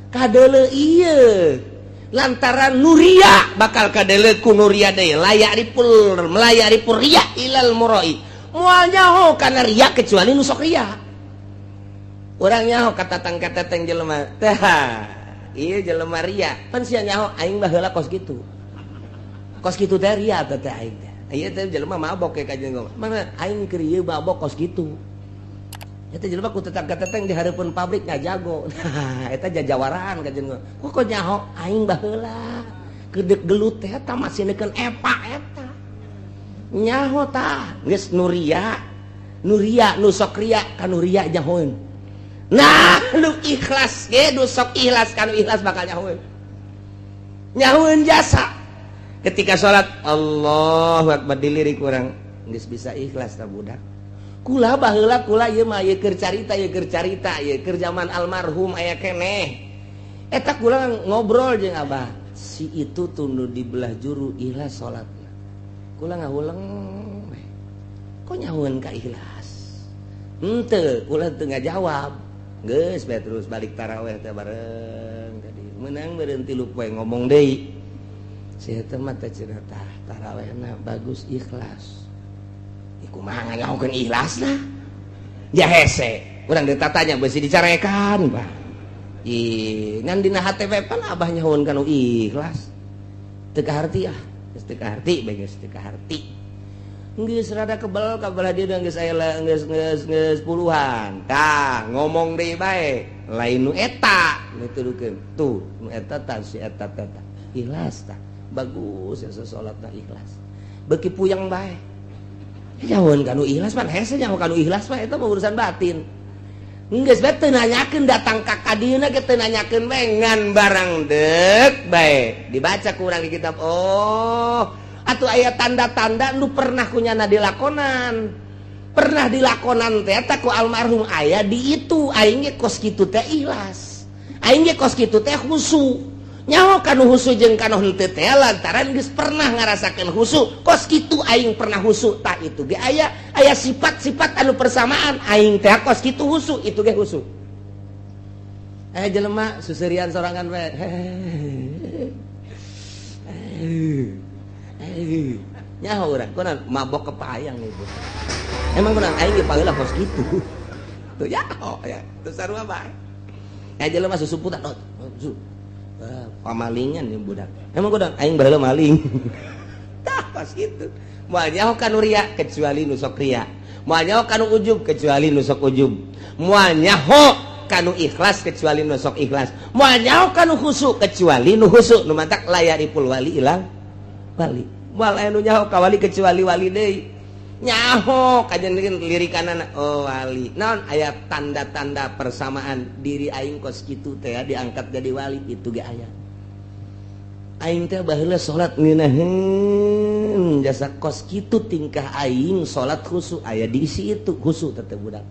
kadeuleu ieu lantaran nuria bakal kadeuleu ku nuria deui, layak ripul melayak ripul riya ilal muroi, moal nyaho kana riya kecuali nu sok riya. Urang nyaho katatang kateteng jelema teh, iya jelema ria pan sia nyaho aing baheula kos kitu. Kos kitu teh ria teh teh aing teh. Ieu teh jelema mabok ke kajian ngomong. Mana aing keur ieu mabok kos kitu. Eta jelema ku tetang kateteng di hareupeun pabrik ngajago. Nah, eta jajawaraan kajian ngomong. Kok kok nyaho aing baheula kedek gelut teh eta masih neukeun epa eta. Nyaho tah geus nuria. Nuria nu sok ria ka nuria nyahoeun. Nah, lu ikhlas ge nu sok ikhlas kan ikhlas bakal nyahoeun. Nyahoeun jasa. Ketika salat Allahu akbar dilirik urang geus bisa ikhlas ta budak. Kula baheula kula ieu mah ieu keur carita, ieu keur carita, ieu keur zaman almarhum aya keneh. Eta kula ngobrol jeung abah, si itu tunduh di belah juru ikhlas salatna. Kula ngahuleng we. Kok nyahoeun ka ikhlas? Henteu, kula teu ngajawab. Geus bae terus balik taraweh teh bareng tadi. Menang meureun 3 poe ngomong deui. Si eta mah teh cenah tah tarawehna bagus ikhlas. Ih kumaha nganyahokeun ikhlasna? Ja hese. Urang ditatanya beusi dicarekan, Bah. Ih, ngan dina hate we pan abah nyahoeun kana ikhlas. Teu kaharti ah, geus teu kaharti bae, geus teu kaharti. Geus rada kebel ka belah dieu geus aya geus geus geus puluhan. Tah, ngomong deui bae, lain nu eta nutudukeun. Tuh, nu eta tah si eta teh tah. Ikhlas tah. Bagus ya salatna ikhlas. Beuki puyeng bae. Nyahoeun ka nu ikhlas pan hese nyaho ka nu ikhlas mah eta mah urusan batin. Geus bae teu nanyakeun datang ka kadieuna ge teu nanyakeun bae ngan barang deuk bae. Dibaca ku urang di kitab. Oh, atuh aya tanda-tanda nu pernah kunyana dilakonan. Pernah dilakonan teh ku almarhum aya di itu aing ge kos kitu teh ikhlas. Aing ge kos kitu teh khusu. Nyaho kanu khusu jeung kanu henteu teh lantaran geus pernah ngarasakeun khusu. Kos kitu aing pernah khusu tah itu ge aya aya sifat-sifat anu persamaan aing teh kos kitu khusu itu ge khusu. Jelema susurian sorangan we. Nyaho urang kunaon mabok kepayang ieu. Emang kunaon aing ge paheula kos kitu. Tuh nyaho ya, tuh sarua bae. Jelema susumputan oh, pamalingan yang budak. Emang kunaon aing baheula maling. Tah kos kitu. Moal nyaho kanu ria kecuali nu sok ria. Moal nyaho kanu ujub kecuali nu sok ujub. Moal nyaho kanu ikhlas kecuali nu sok ikhlas. Moal nyaho kanu khusu kecuali nu khusu. Nu mantak layaripul wali ilang wali. Moal aya nu nyaho ka wali kecuali wali deui. Nyaho kajen lirikanana oh wali. Naon aya tanda-tanda persamaan diri aing kos kitu teh diangkat jadi wali itu ge aya. Aing teh baheula salat ngeunaheun jasa kos kitu tingkah aing salat khusu aya diisi itu khusu teh budak.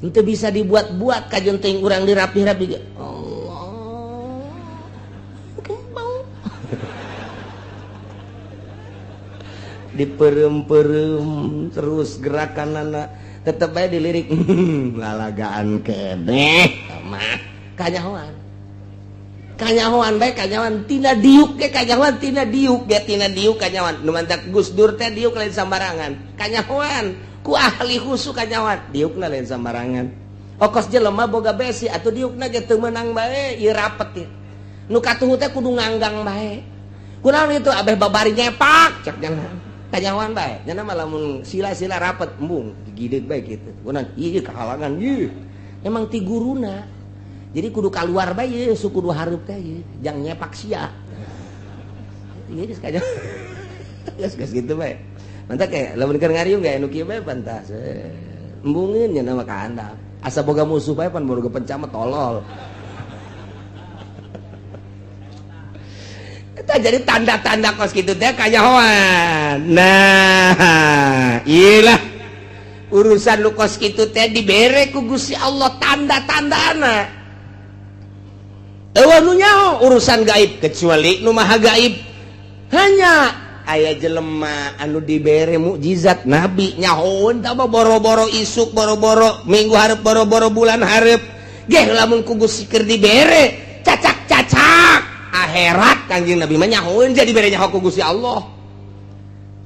Itu bisa dibuat-buat kajen teuing urang dirapih-rapi ge. Allah. Diperem-perem terus gerakan anak tetep aja dilirik lalagaan keneh mah kanyahoan. Kanyahoan bae kanyahoan tina diuk ge kanyahoan tina diuk ge tina diuk kanyahoan. Nu mantak Gus Dur teh diuk lain sambarangan. Kanyahoan ku ahli khusu kanyahoan diukna lain sambarangan. Okos jelema boga besi atuh diukna ge teu meunang bae ieu rapet ieu. Nu katuhu teh kudu nganggang bae. Kunaon itu abeh babari nyepak cek jangan. Kanyahoan bae nya mah lamun sila-sila rapet embung digideug bae kitu. Kunaon ieu kahalangan ieu. Emang ti guruna. Jadi kudu kaluar bae ieu suku kudu hareup teh ieu jang nyepak sia. Ieu geus kanyahoan. Geus kitu bae. Mantap kayak lamun keur ngariung ge anu kieu bae pantas. Embungeun nya nama ka handap. Asa boga musuh bae pan boga pencamet tolol. Eta jadi tanda-tanda kos kitu teh kanyahoan. Nah, iyalah urusan lu kos kitu teh dibere ku Gusti Allah tanda-tandana. Eueuh nu nyaho urusan gaib kecuali nu maha gaib. Hanya aya jelema anu dibere mukjizat nabi nyahoeun tah boro-boro isuk boro-boro minggu hareup boro-boro bulan hareup geh lamun ku Gusti keur dibere cacak-cacak akhirat Kangjeng Nabi mah nyahoeun jadi bere nyaho ku Gusti Allah.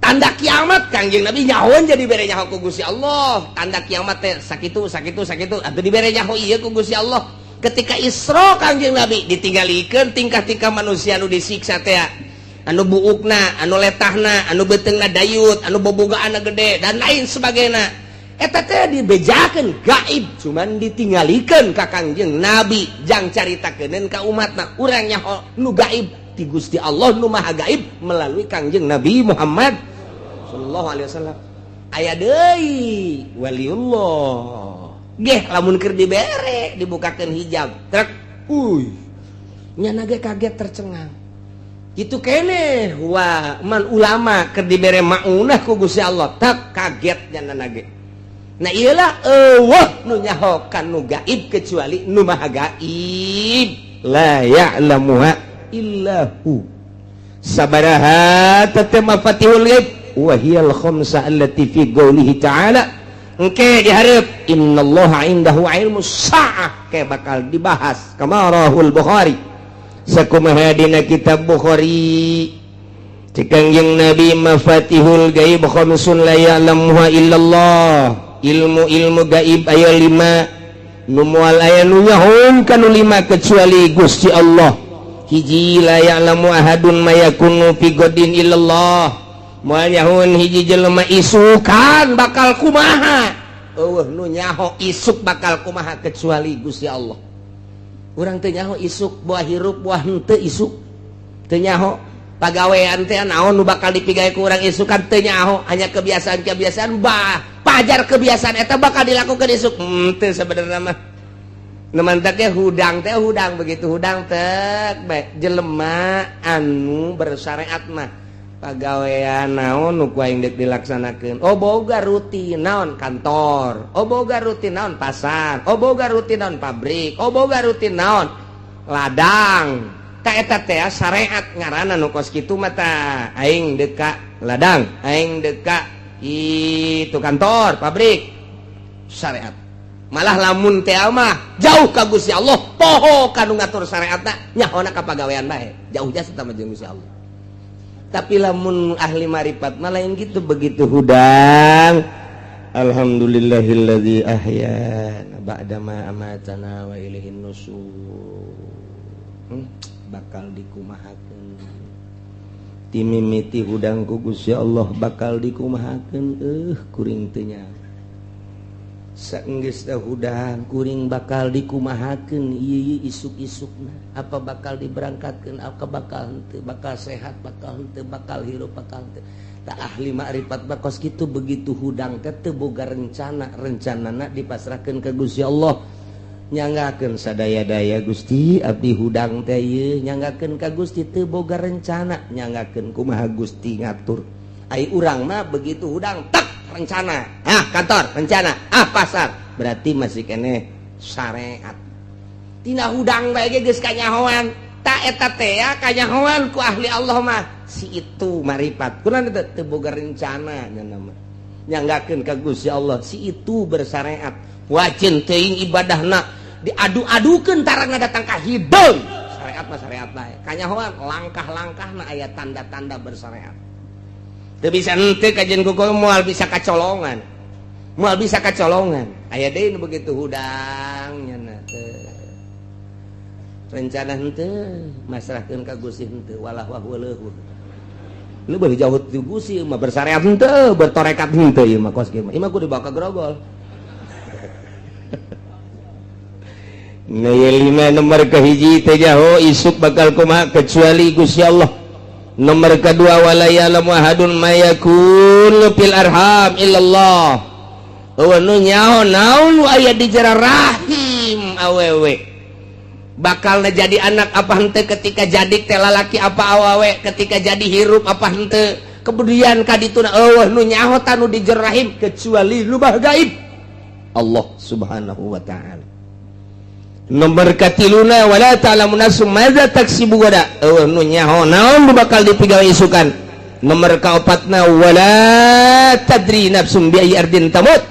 Tanda kiamat Kangjeng Nabi nyahoeun jadi bere nyaho ku Gusti Allah. Tanda kiamat teh sakitu sakitu sakitu atuh dibere nyaho ieu ku Gusti Allah. Ketika Isra Kangjeng Nabi ditinggalikeun tingkah-tingkah manusia anu disiksa teh anu buukna, anu letahna, anu beuteungna dayut, anu bobogaanna gede dan lain sebagainya. Eta teh dibejakeun gaib cuman ditinggalikeun ka Kangjeng Nabi jang caritakeun ka umatna urang nyaho nu gaib ti Gusti Allah nu maha gaib melalui Kangjeng Nabi Muhammad sallallahu alaihi wasallam. Aya deui waliullah geh lamun keur dibere dibukakeun hijab trek uy nyana ge kaget tercengang. Itu keneh wa man ulama keur dibere maunah ku Gusti Allah tak kaget nyana ge. Nah iyalah eueuh nu nyaho kan nu gaib kecuali nu maha gaib. La ya'lamuha illa hu. Sabaraha tete mafatihul ghaib wa hiyal khamsa allati fi qoulihi ta'ala. Engke dihareup innallaha indahu ilmus saah ke bakal dibahas kama rahul Bukhari. Sakumaha dina kitab Bukhari Kangjeng Nabi mafatihul gaib khamsun la ya'lamuha illallah. Ilmu-ilmu gaib aya 5 nu moal aya nu nyahoun kanu 5 kecuali Gusti Allah. Hiji la ya'lamu ahadun ma yakunu fi godin illallah. Moal nyahoun hiji jelema isukan bakal kumaha. Eueuh nu nyaho isuk bakal kumaha kecuali Gusti Allah. Urang teu nyaho isuk buah hirup buah henteu isuk. Teu nyaho pagawean teh naon nu bakal dipigawe ku urang isukan teu nyaho, hanya kebiasaan-kebiasaan bah pajar kebiasaan eta bakal dilakukan isuk teu sebenarnya mah. Nu mantak ge hudang teh hudang begitu hudang teh bae jelema anu bersyariat mah Pagawean naon nu ku aing deuk dilaksanakeun? Oh boga rutin naon kantor, oh boga rutin naon pasar, oh boga rutin naon pabrik, oh boga rutin naon ladang. Ta eta teh syariat ngaranna nu kos kitu mah tah. Aing deuk ka ladang, aing deuk ka itu kantor, pabrik, syariat. Malah lamun teh mah jauh ka Gusti Allah, poho ka nu ngatur syariatna, nyahona ka pagawean bae. Jauh jasa sama jeung Gusti Allah. Tapi lamun ahli marifat mah lain gitu, begitu hudang, alhamdulillahilladzi ahyana ba'da ma amatana wa ilaihin nusur. Bakal dikumahakeun timimiti hudang ku Gusti Allah, bakal dikumahakeun kuring teu nya. Saenggeus hudang kuring bakal dikumahakeun ieu isuk-isukna, apa bakal diberangkatkeun, apa bakal henteu, bakal sehat, bakal henteu, bakal hirup, bakal henteu. Tak ahli makrifat bakos kitu, begitu hudang teh teu boga rencana, rencanana dipasrahkeun ka Gusti Allah. Nyanggakeun sadaya-daya Gusti abdi hudang teh ieu, nyanggakeun ka Gusti, teu boga rencana, nyanggakeun kumaha Gusti ngatur. Ai urang mah begitu hudang tak rencana, ah kantor rencana, ah pasar, berarti masih keneh syariat. Tina hudang bae ge geus kanyahoan. Tak eta teh kanyahoan ku ahli Allah mah si itu marifat. Kunaon teu teu boga rencana nya mah, nyanggakeun ka Gusti Allah, si itu bersyariat. Wajin teuing ibadahna diadu-adukeun tarangna datang ka hideung. Syariat mah syariat bae, kanyahoan langkah-langkahna aya tanda-tanda bersyariat. Teu bisa henteu kajian kuku, moal bisa kacolongan, moal bisa kacolongan. Aya deui nu begitu hudang nya teu rencana henteu, masrahkeun ka Gusti henteu, walah wah leuhur leuwih jauh ti Gusti mah, bersyariat henteu, bertorekat henteu. Ieu mah kos kieu mah, ieu mah kudu dibawa ka grogol. Nah, lima nomor kahiji teh jaho isuk bakal kumaha kecuali Gusti Allah. Nomor kedua, wala ya'lamu ahadun ma yakunu fil arham illallah. Eueuh nu nyaho naon nu aya di jero rahim awewe, bakal jadi anak apa henteu, ketika jadi teh lalaki apa awewe, ketika jadi hirup apa henteu, kemudian ka dituna, eueuh nu nyaho tanu di jero rahim kecuali lubah gaib Allah Subhanahu wa taala. Nomor katiluna, wala ta'lamu nafsum madza taksibu gada, eueuh nu nyaho naon nu bakal dipigawe isukan. Nomor kaopatna, wala tadri nafsum bi ayyi ardin tamut,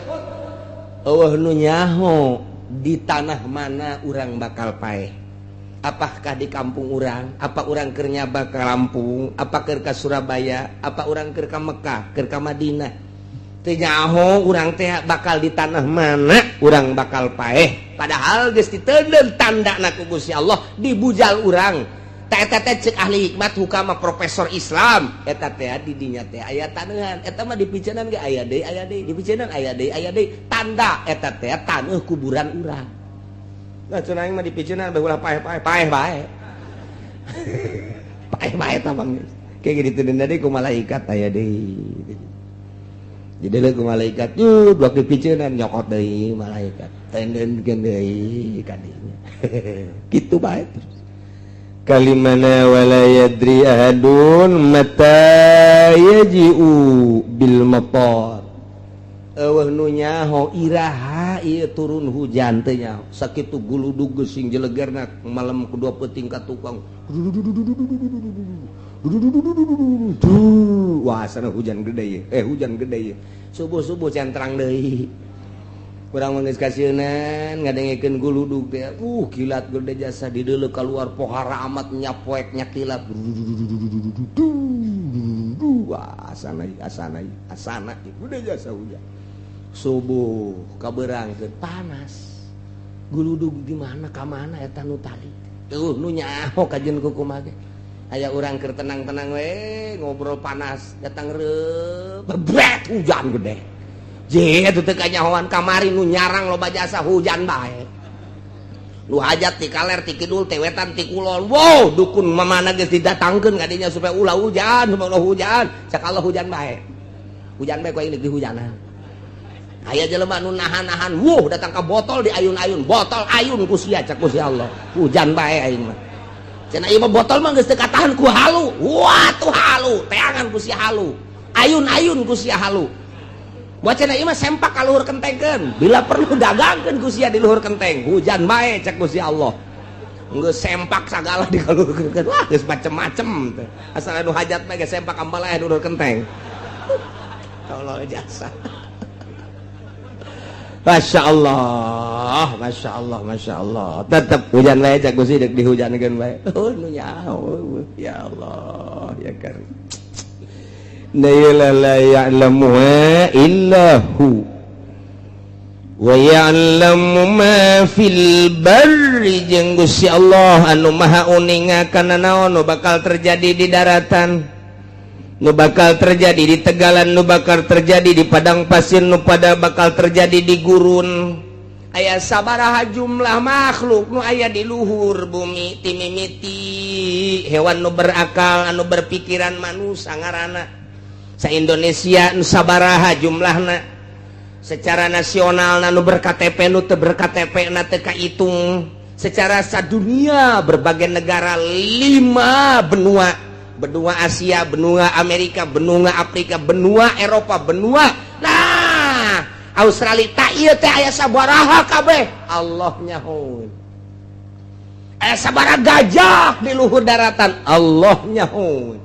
eueuh nu nyaho di tanah mana urang bakal paeh, apakah di kampung urang, apa urang keur nyaba ka Lampung, apa keur ka Surabaya, apa urang keur ka Mekah, keur ka Madinah. Teu nyaho urang teh bakal di tanah mana urang bakal paeh, padahal geus diteundeun tandana ku Gusti Allah dibujal urang. Ta eta teh ceuk ahli hikmat hukama profesor Islam, eta teh di dinya teh aya taneuhan, eta mah dipiceunan ge aya deui, aya deui dipiceunan, aya deui, aya deui, tanda eta teh taneuh kuburan urang. Nah cenah aing mah dipiceunan bae ulah paeh-paeh, paeh bae, paeh bae tah bang, kayak gitu diteundeun deui ku malaikat, aya deui. Jadi ku malaikat yuk blok dipiceunan, nyokot deui malaikat, tendenkeun deui ka dinya, kitu bae terus. Kalimana, wala yadri ahadun mata yaji'u bil matar, eueuh nu nyaho iraha ieu turun hujan teh nyaho. Sakitu guludug geus sing jelegerna malam kedua peuting ka tukang, wah sana hujan gede ye, hujan gede ye. Subuh-subuh centrang deui. Urang mah geus kasieunan ngadengekeun guludug teh, kilat gede jasa dideuleu keluar pohara amat nyapoek nyakilat. Wah asana asana asana gede jasa hujan. Subuh kabeurangkeun panas. Guludug di mana ka mana eta nu tadi? Eueuh nu nyaho kajeun kumaha ge. Aya urang keur tenang-tenang we ngobrol panas, datang reup bebret hujan gede. Je eta teu kanyahoan kamari nu nyarang loba jasa hujan bae. Nu hajat ti kaler ti kidul ti wetan ti kulon. Wow, dukun mamana geus didatangkeun ka dinya supaya ulah hujan, supaya ulah hujan. Cak Allah hujan bae. Hujan bae ku aing di hujanan. Aya jelema nu nahan-nahan, wuh datang ka botol diayun-ayun, botol ayun ku sia cak ku si Allah. Hujan bae aing mah. Cenah ieu mah botol mah geus teu katahan ku halu. Wah tuh halu, teangan ku si halu. Ayun-ayun ku si halu. Buat cenah ieu mah sempak ka luhur kentengkeun. Bila perlu dagangkeun ku sia di luhur kenteng. Hujan bae cek ku si Allah. Geus sempak sagala di luhur kenteng. Wah geus macem-macem teh. Asal anu hajat mah geus sempak ambalaya di luhur kenteng. Allah jasa. Masya Allah, Masya Allah, Masya Allah. Tetap hujan bae cak Gusti deuk dihujankeun bae. Oh nu nyaho. Ya Allah, ya Karim. La la ya'lamuha illa hu. Wa ya'lamu ma fil barri jeung Gusti Allah anu maha uninga kana naon nu bakal terjadi di daratan, nu bakal terjadi di tegalan, nu bakal terjadi di padang pasir, nu pada bakal terjadi di gurun. Aya sabaraha jumlah makhluk nu aya di luhur bumi timimiti hewan nu berakal anu berpikiran manusia ngaranna sa Indonesia nu sabaraha jumlahna secara nasional nu ber-KTP nu teu ber-KTP na teu kahitung, secara sadunia berbagai negara 5 benua, benua Asia, benua Amerika, benua Afrika, benua Eropa, benua nah Australia tak ieu teh aya sabaraha kabeh Allah nyahoeun. Aya sabaraha gajah di luhur daratan Allah nyahoeun.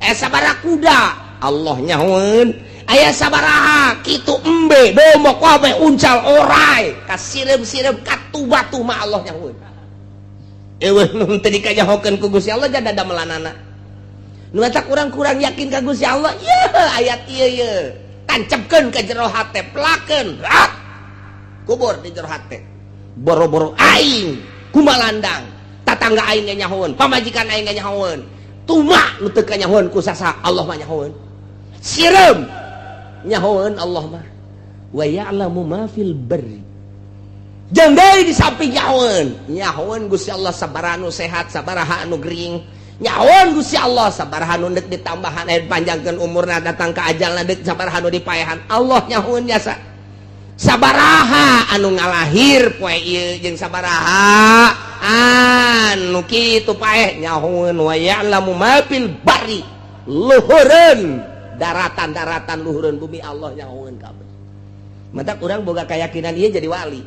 Aya sabaraha kuda Allah nyahoeun. Aya sabaraha kitu embe domba kabeh uncal orai kasireum-sireum katu batu mah Allah nyahoeun. Eueuh nu teu dikanyahokeun ku Gusti Allah jada damelanana. Nu eta kurang-kurang yakin ka Gusti Allah, ieu ayat ieu ieu. Tancapkeun ka jero hate, pelakeun, rat. Kubur di jero hate. Boro-boro aing kumalandang, tatangga aing ge nyahoeun, pamajikan aing ge nyahoeun. Tuma nu teu kanyahoeun ku sasa Allah mah nyahoeun. Sireum nyahoeun Allah mah. Wa ya'lamu ma fil barri. Jeung deui di samping nyahoeun, nyahoeun Gusti Allah sabaraha nu sehat, sabaraha anu gering. Nyahoeun Gusti Allah sabaraha nu deuk ditambahan aya panjangkeun umurna datang ka ajalna deuk sabaraha nu dipaehan. Allah nyahoeun jasa. Sabaraha anu ngalahir poe ieu jeung sabaraha anu kitu paeh nyahoeun. Wa ya'lamu ma fil barri, luhureun daratan-daratan luhureun bumi Allah nyahoeun kabeh. Matak urang boga keyakinan ieu jadi wali.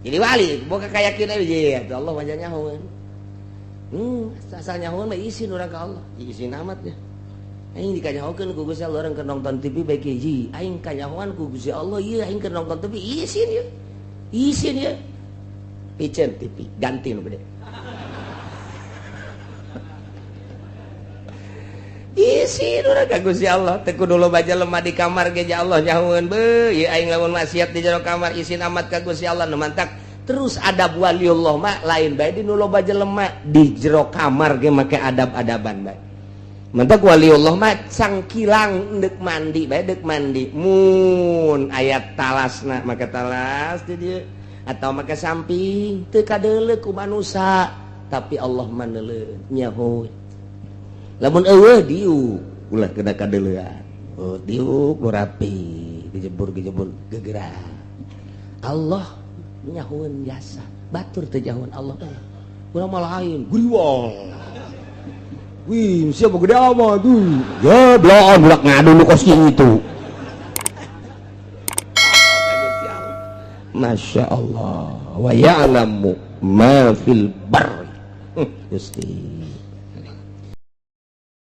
Jadi wali boga keyakinan ieu Allah mah nyahoeun. Asal nyahoeun mah isin urang ka Allah. Isin amat ya. Aing dikanyahokeun ku Gusti Allah urang keur nonton TV bae hiji. Aing kanyahoan ku Gusti Allah ieu aing keur nonton TV isin ya. Isin ya. Piceun TV ganti nu gede. Isin urang ka Gusti Allah teu kudu loba jelema di kamar ge ja Allah nyahoeun beuh ieu aing lamun maksiat di jero kamar isin amat ka Gusti Allah nu mantak. Terus adab waliullah mah lain bae di nu loba jelema di jero kamar ge make adab-adaban bae. Mantak waliullah mah cangkilang deuk mandi bae deuk mandi mun aya talasna make talas di dieu atau make samping teu kadeuleu ku manusa tapi Allah mah neuleuh nyaho. Lamun eueuh diuk ulah kena kadeuleuan. Oh diuk nu rapi gejebur-gejebur gegerak. Allah nyahoeun jasa batur teu nyahoeun Allah urang mah lain guriwang wih siapa gede amat tuh ya belaan budak ngadu nu kos kitu. Masya Allah wa ya'lamu ma fil barri. Gusti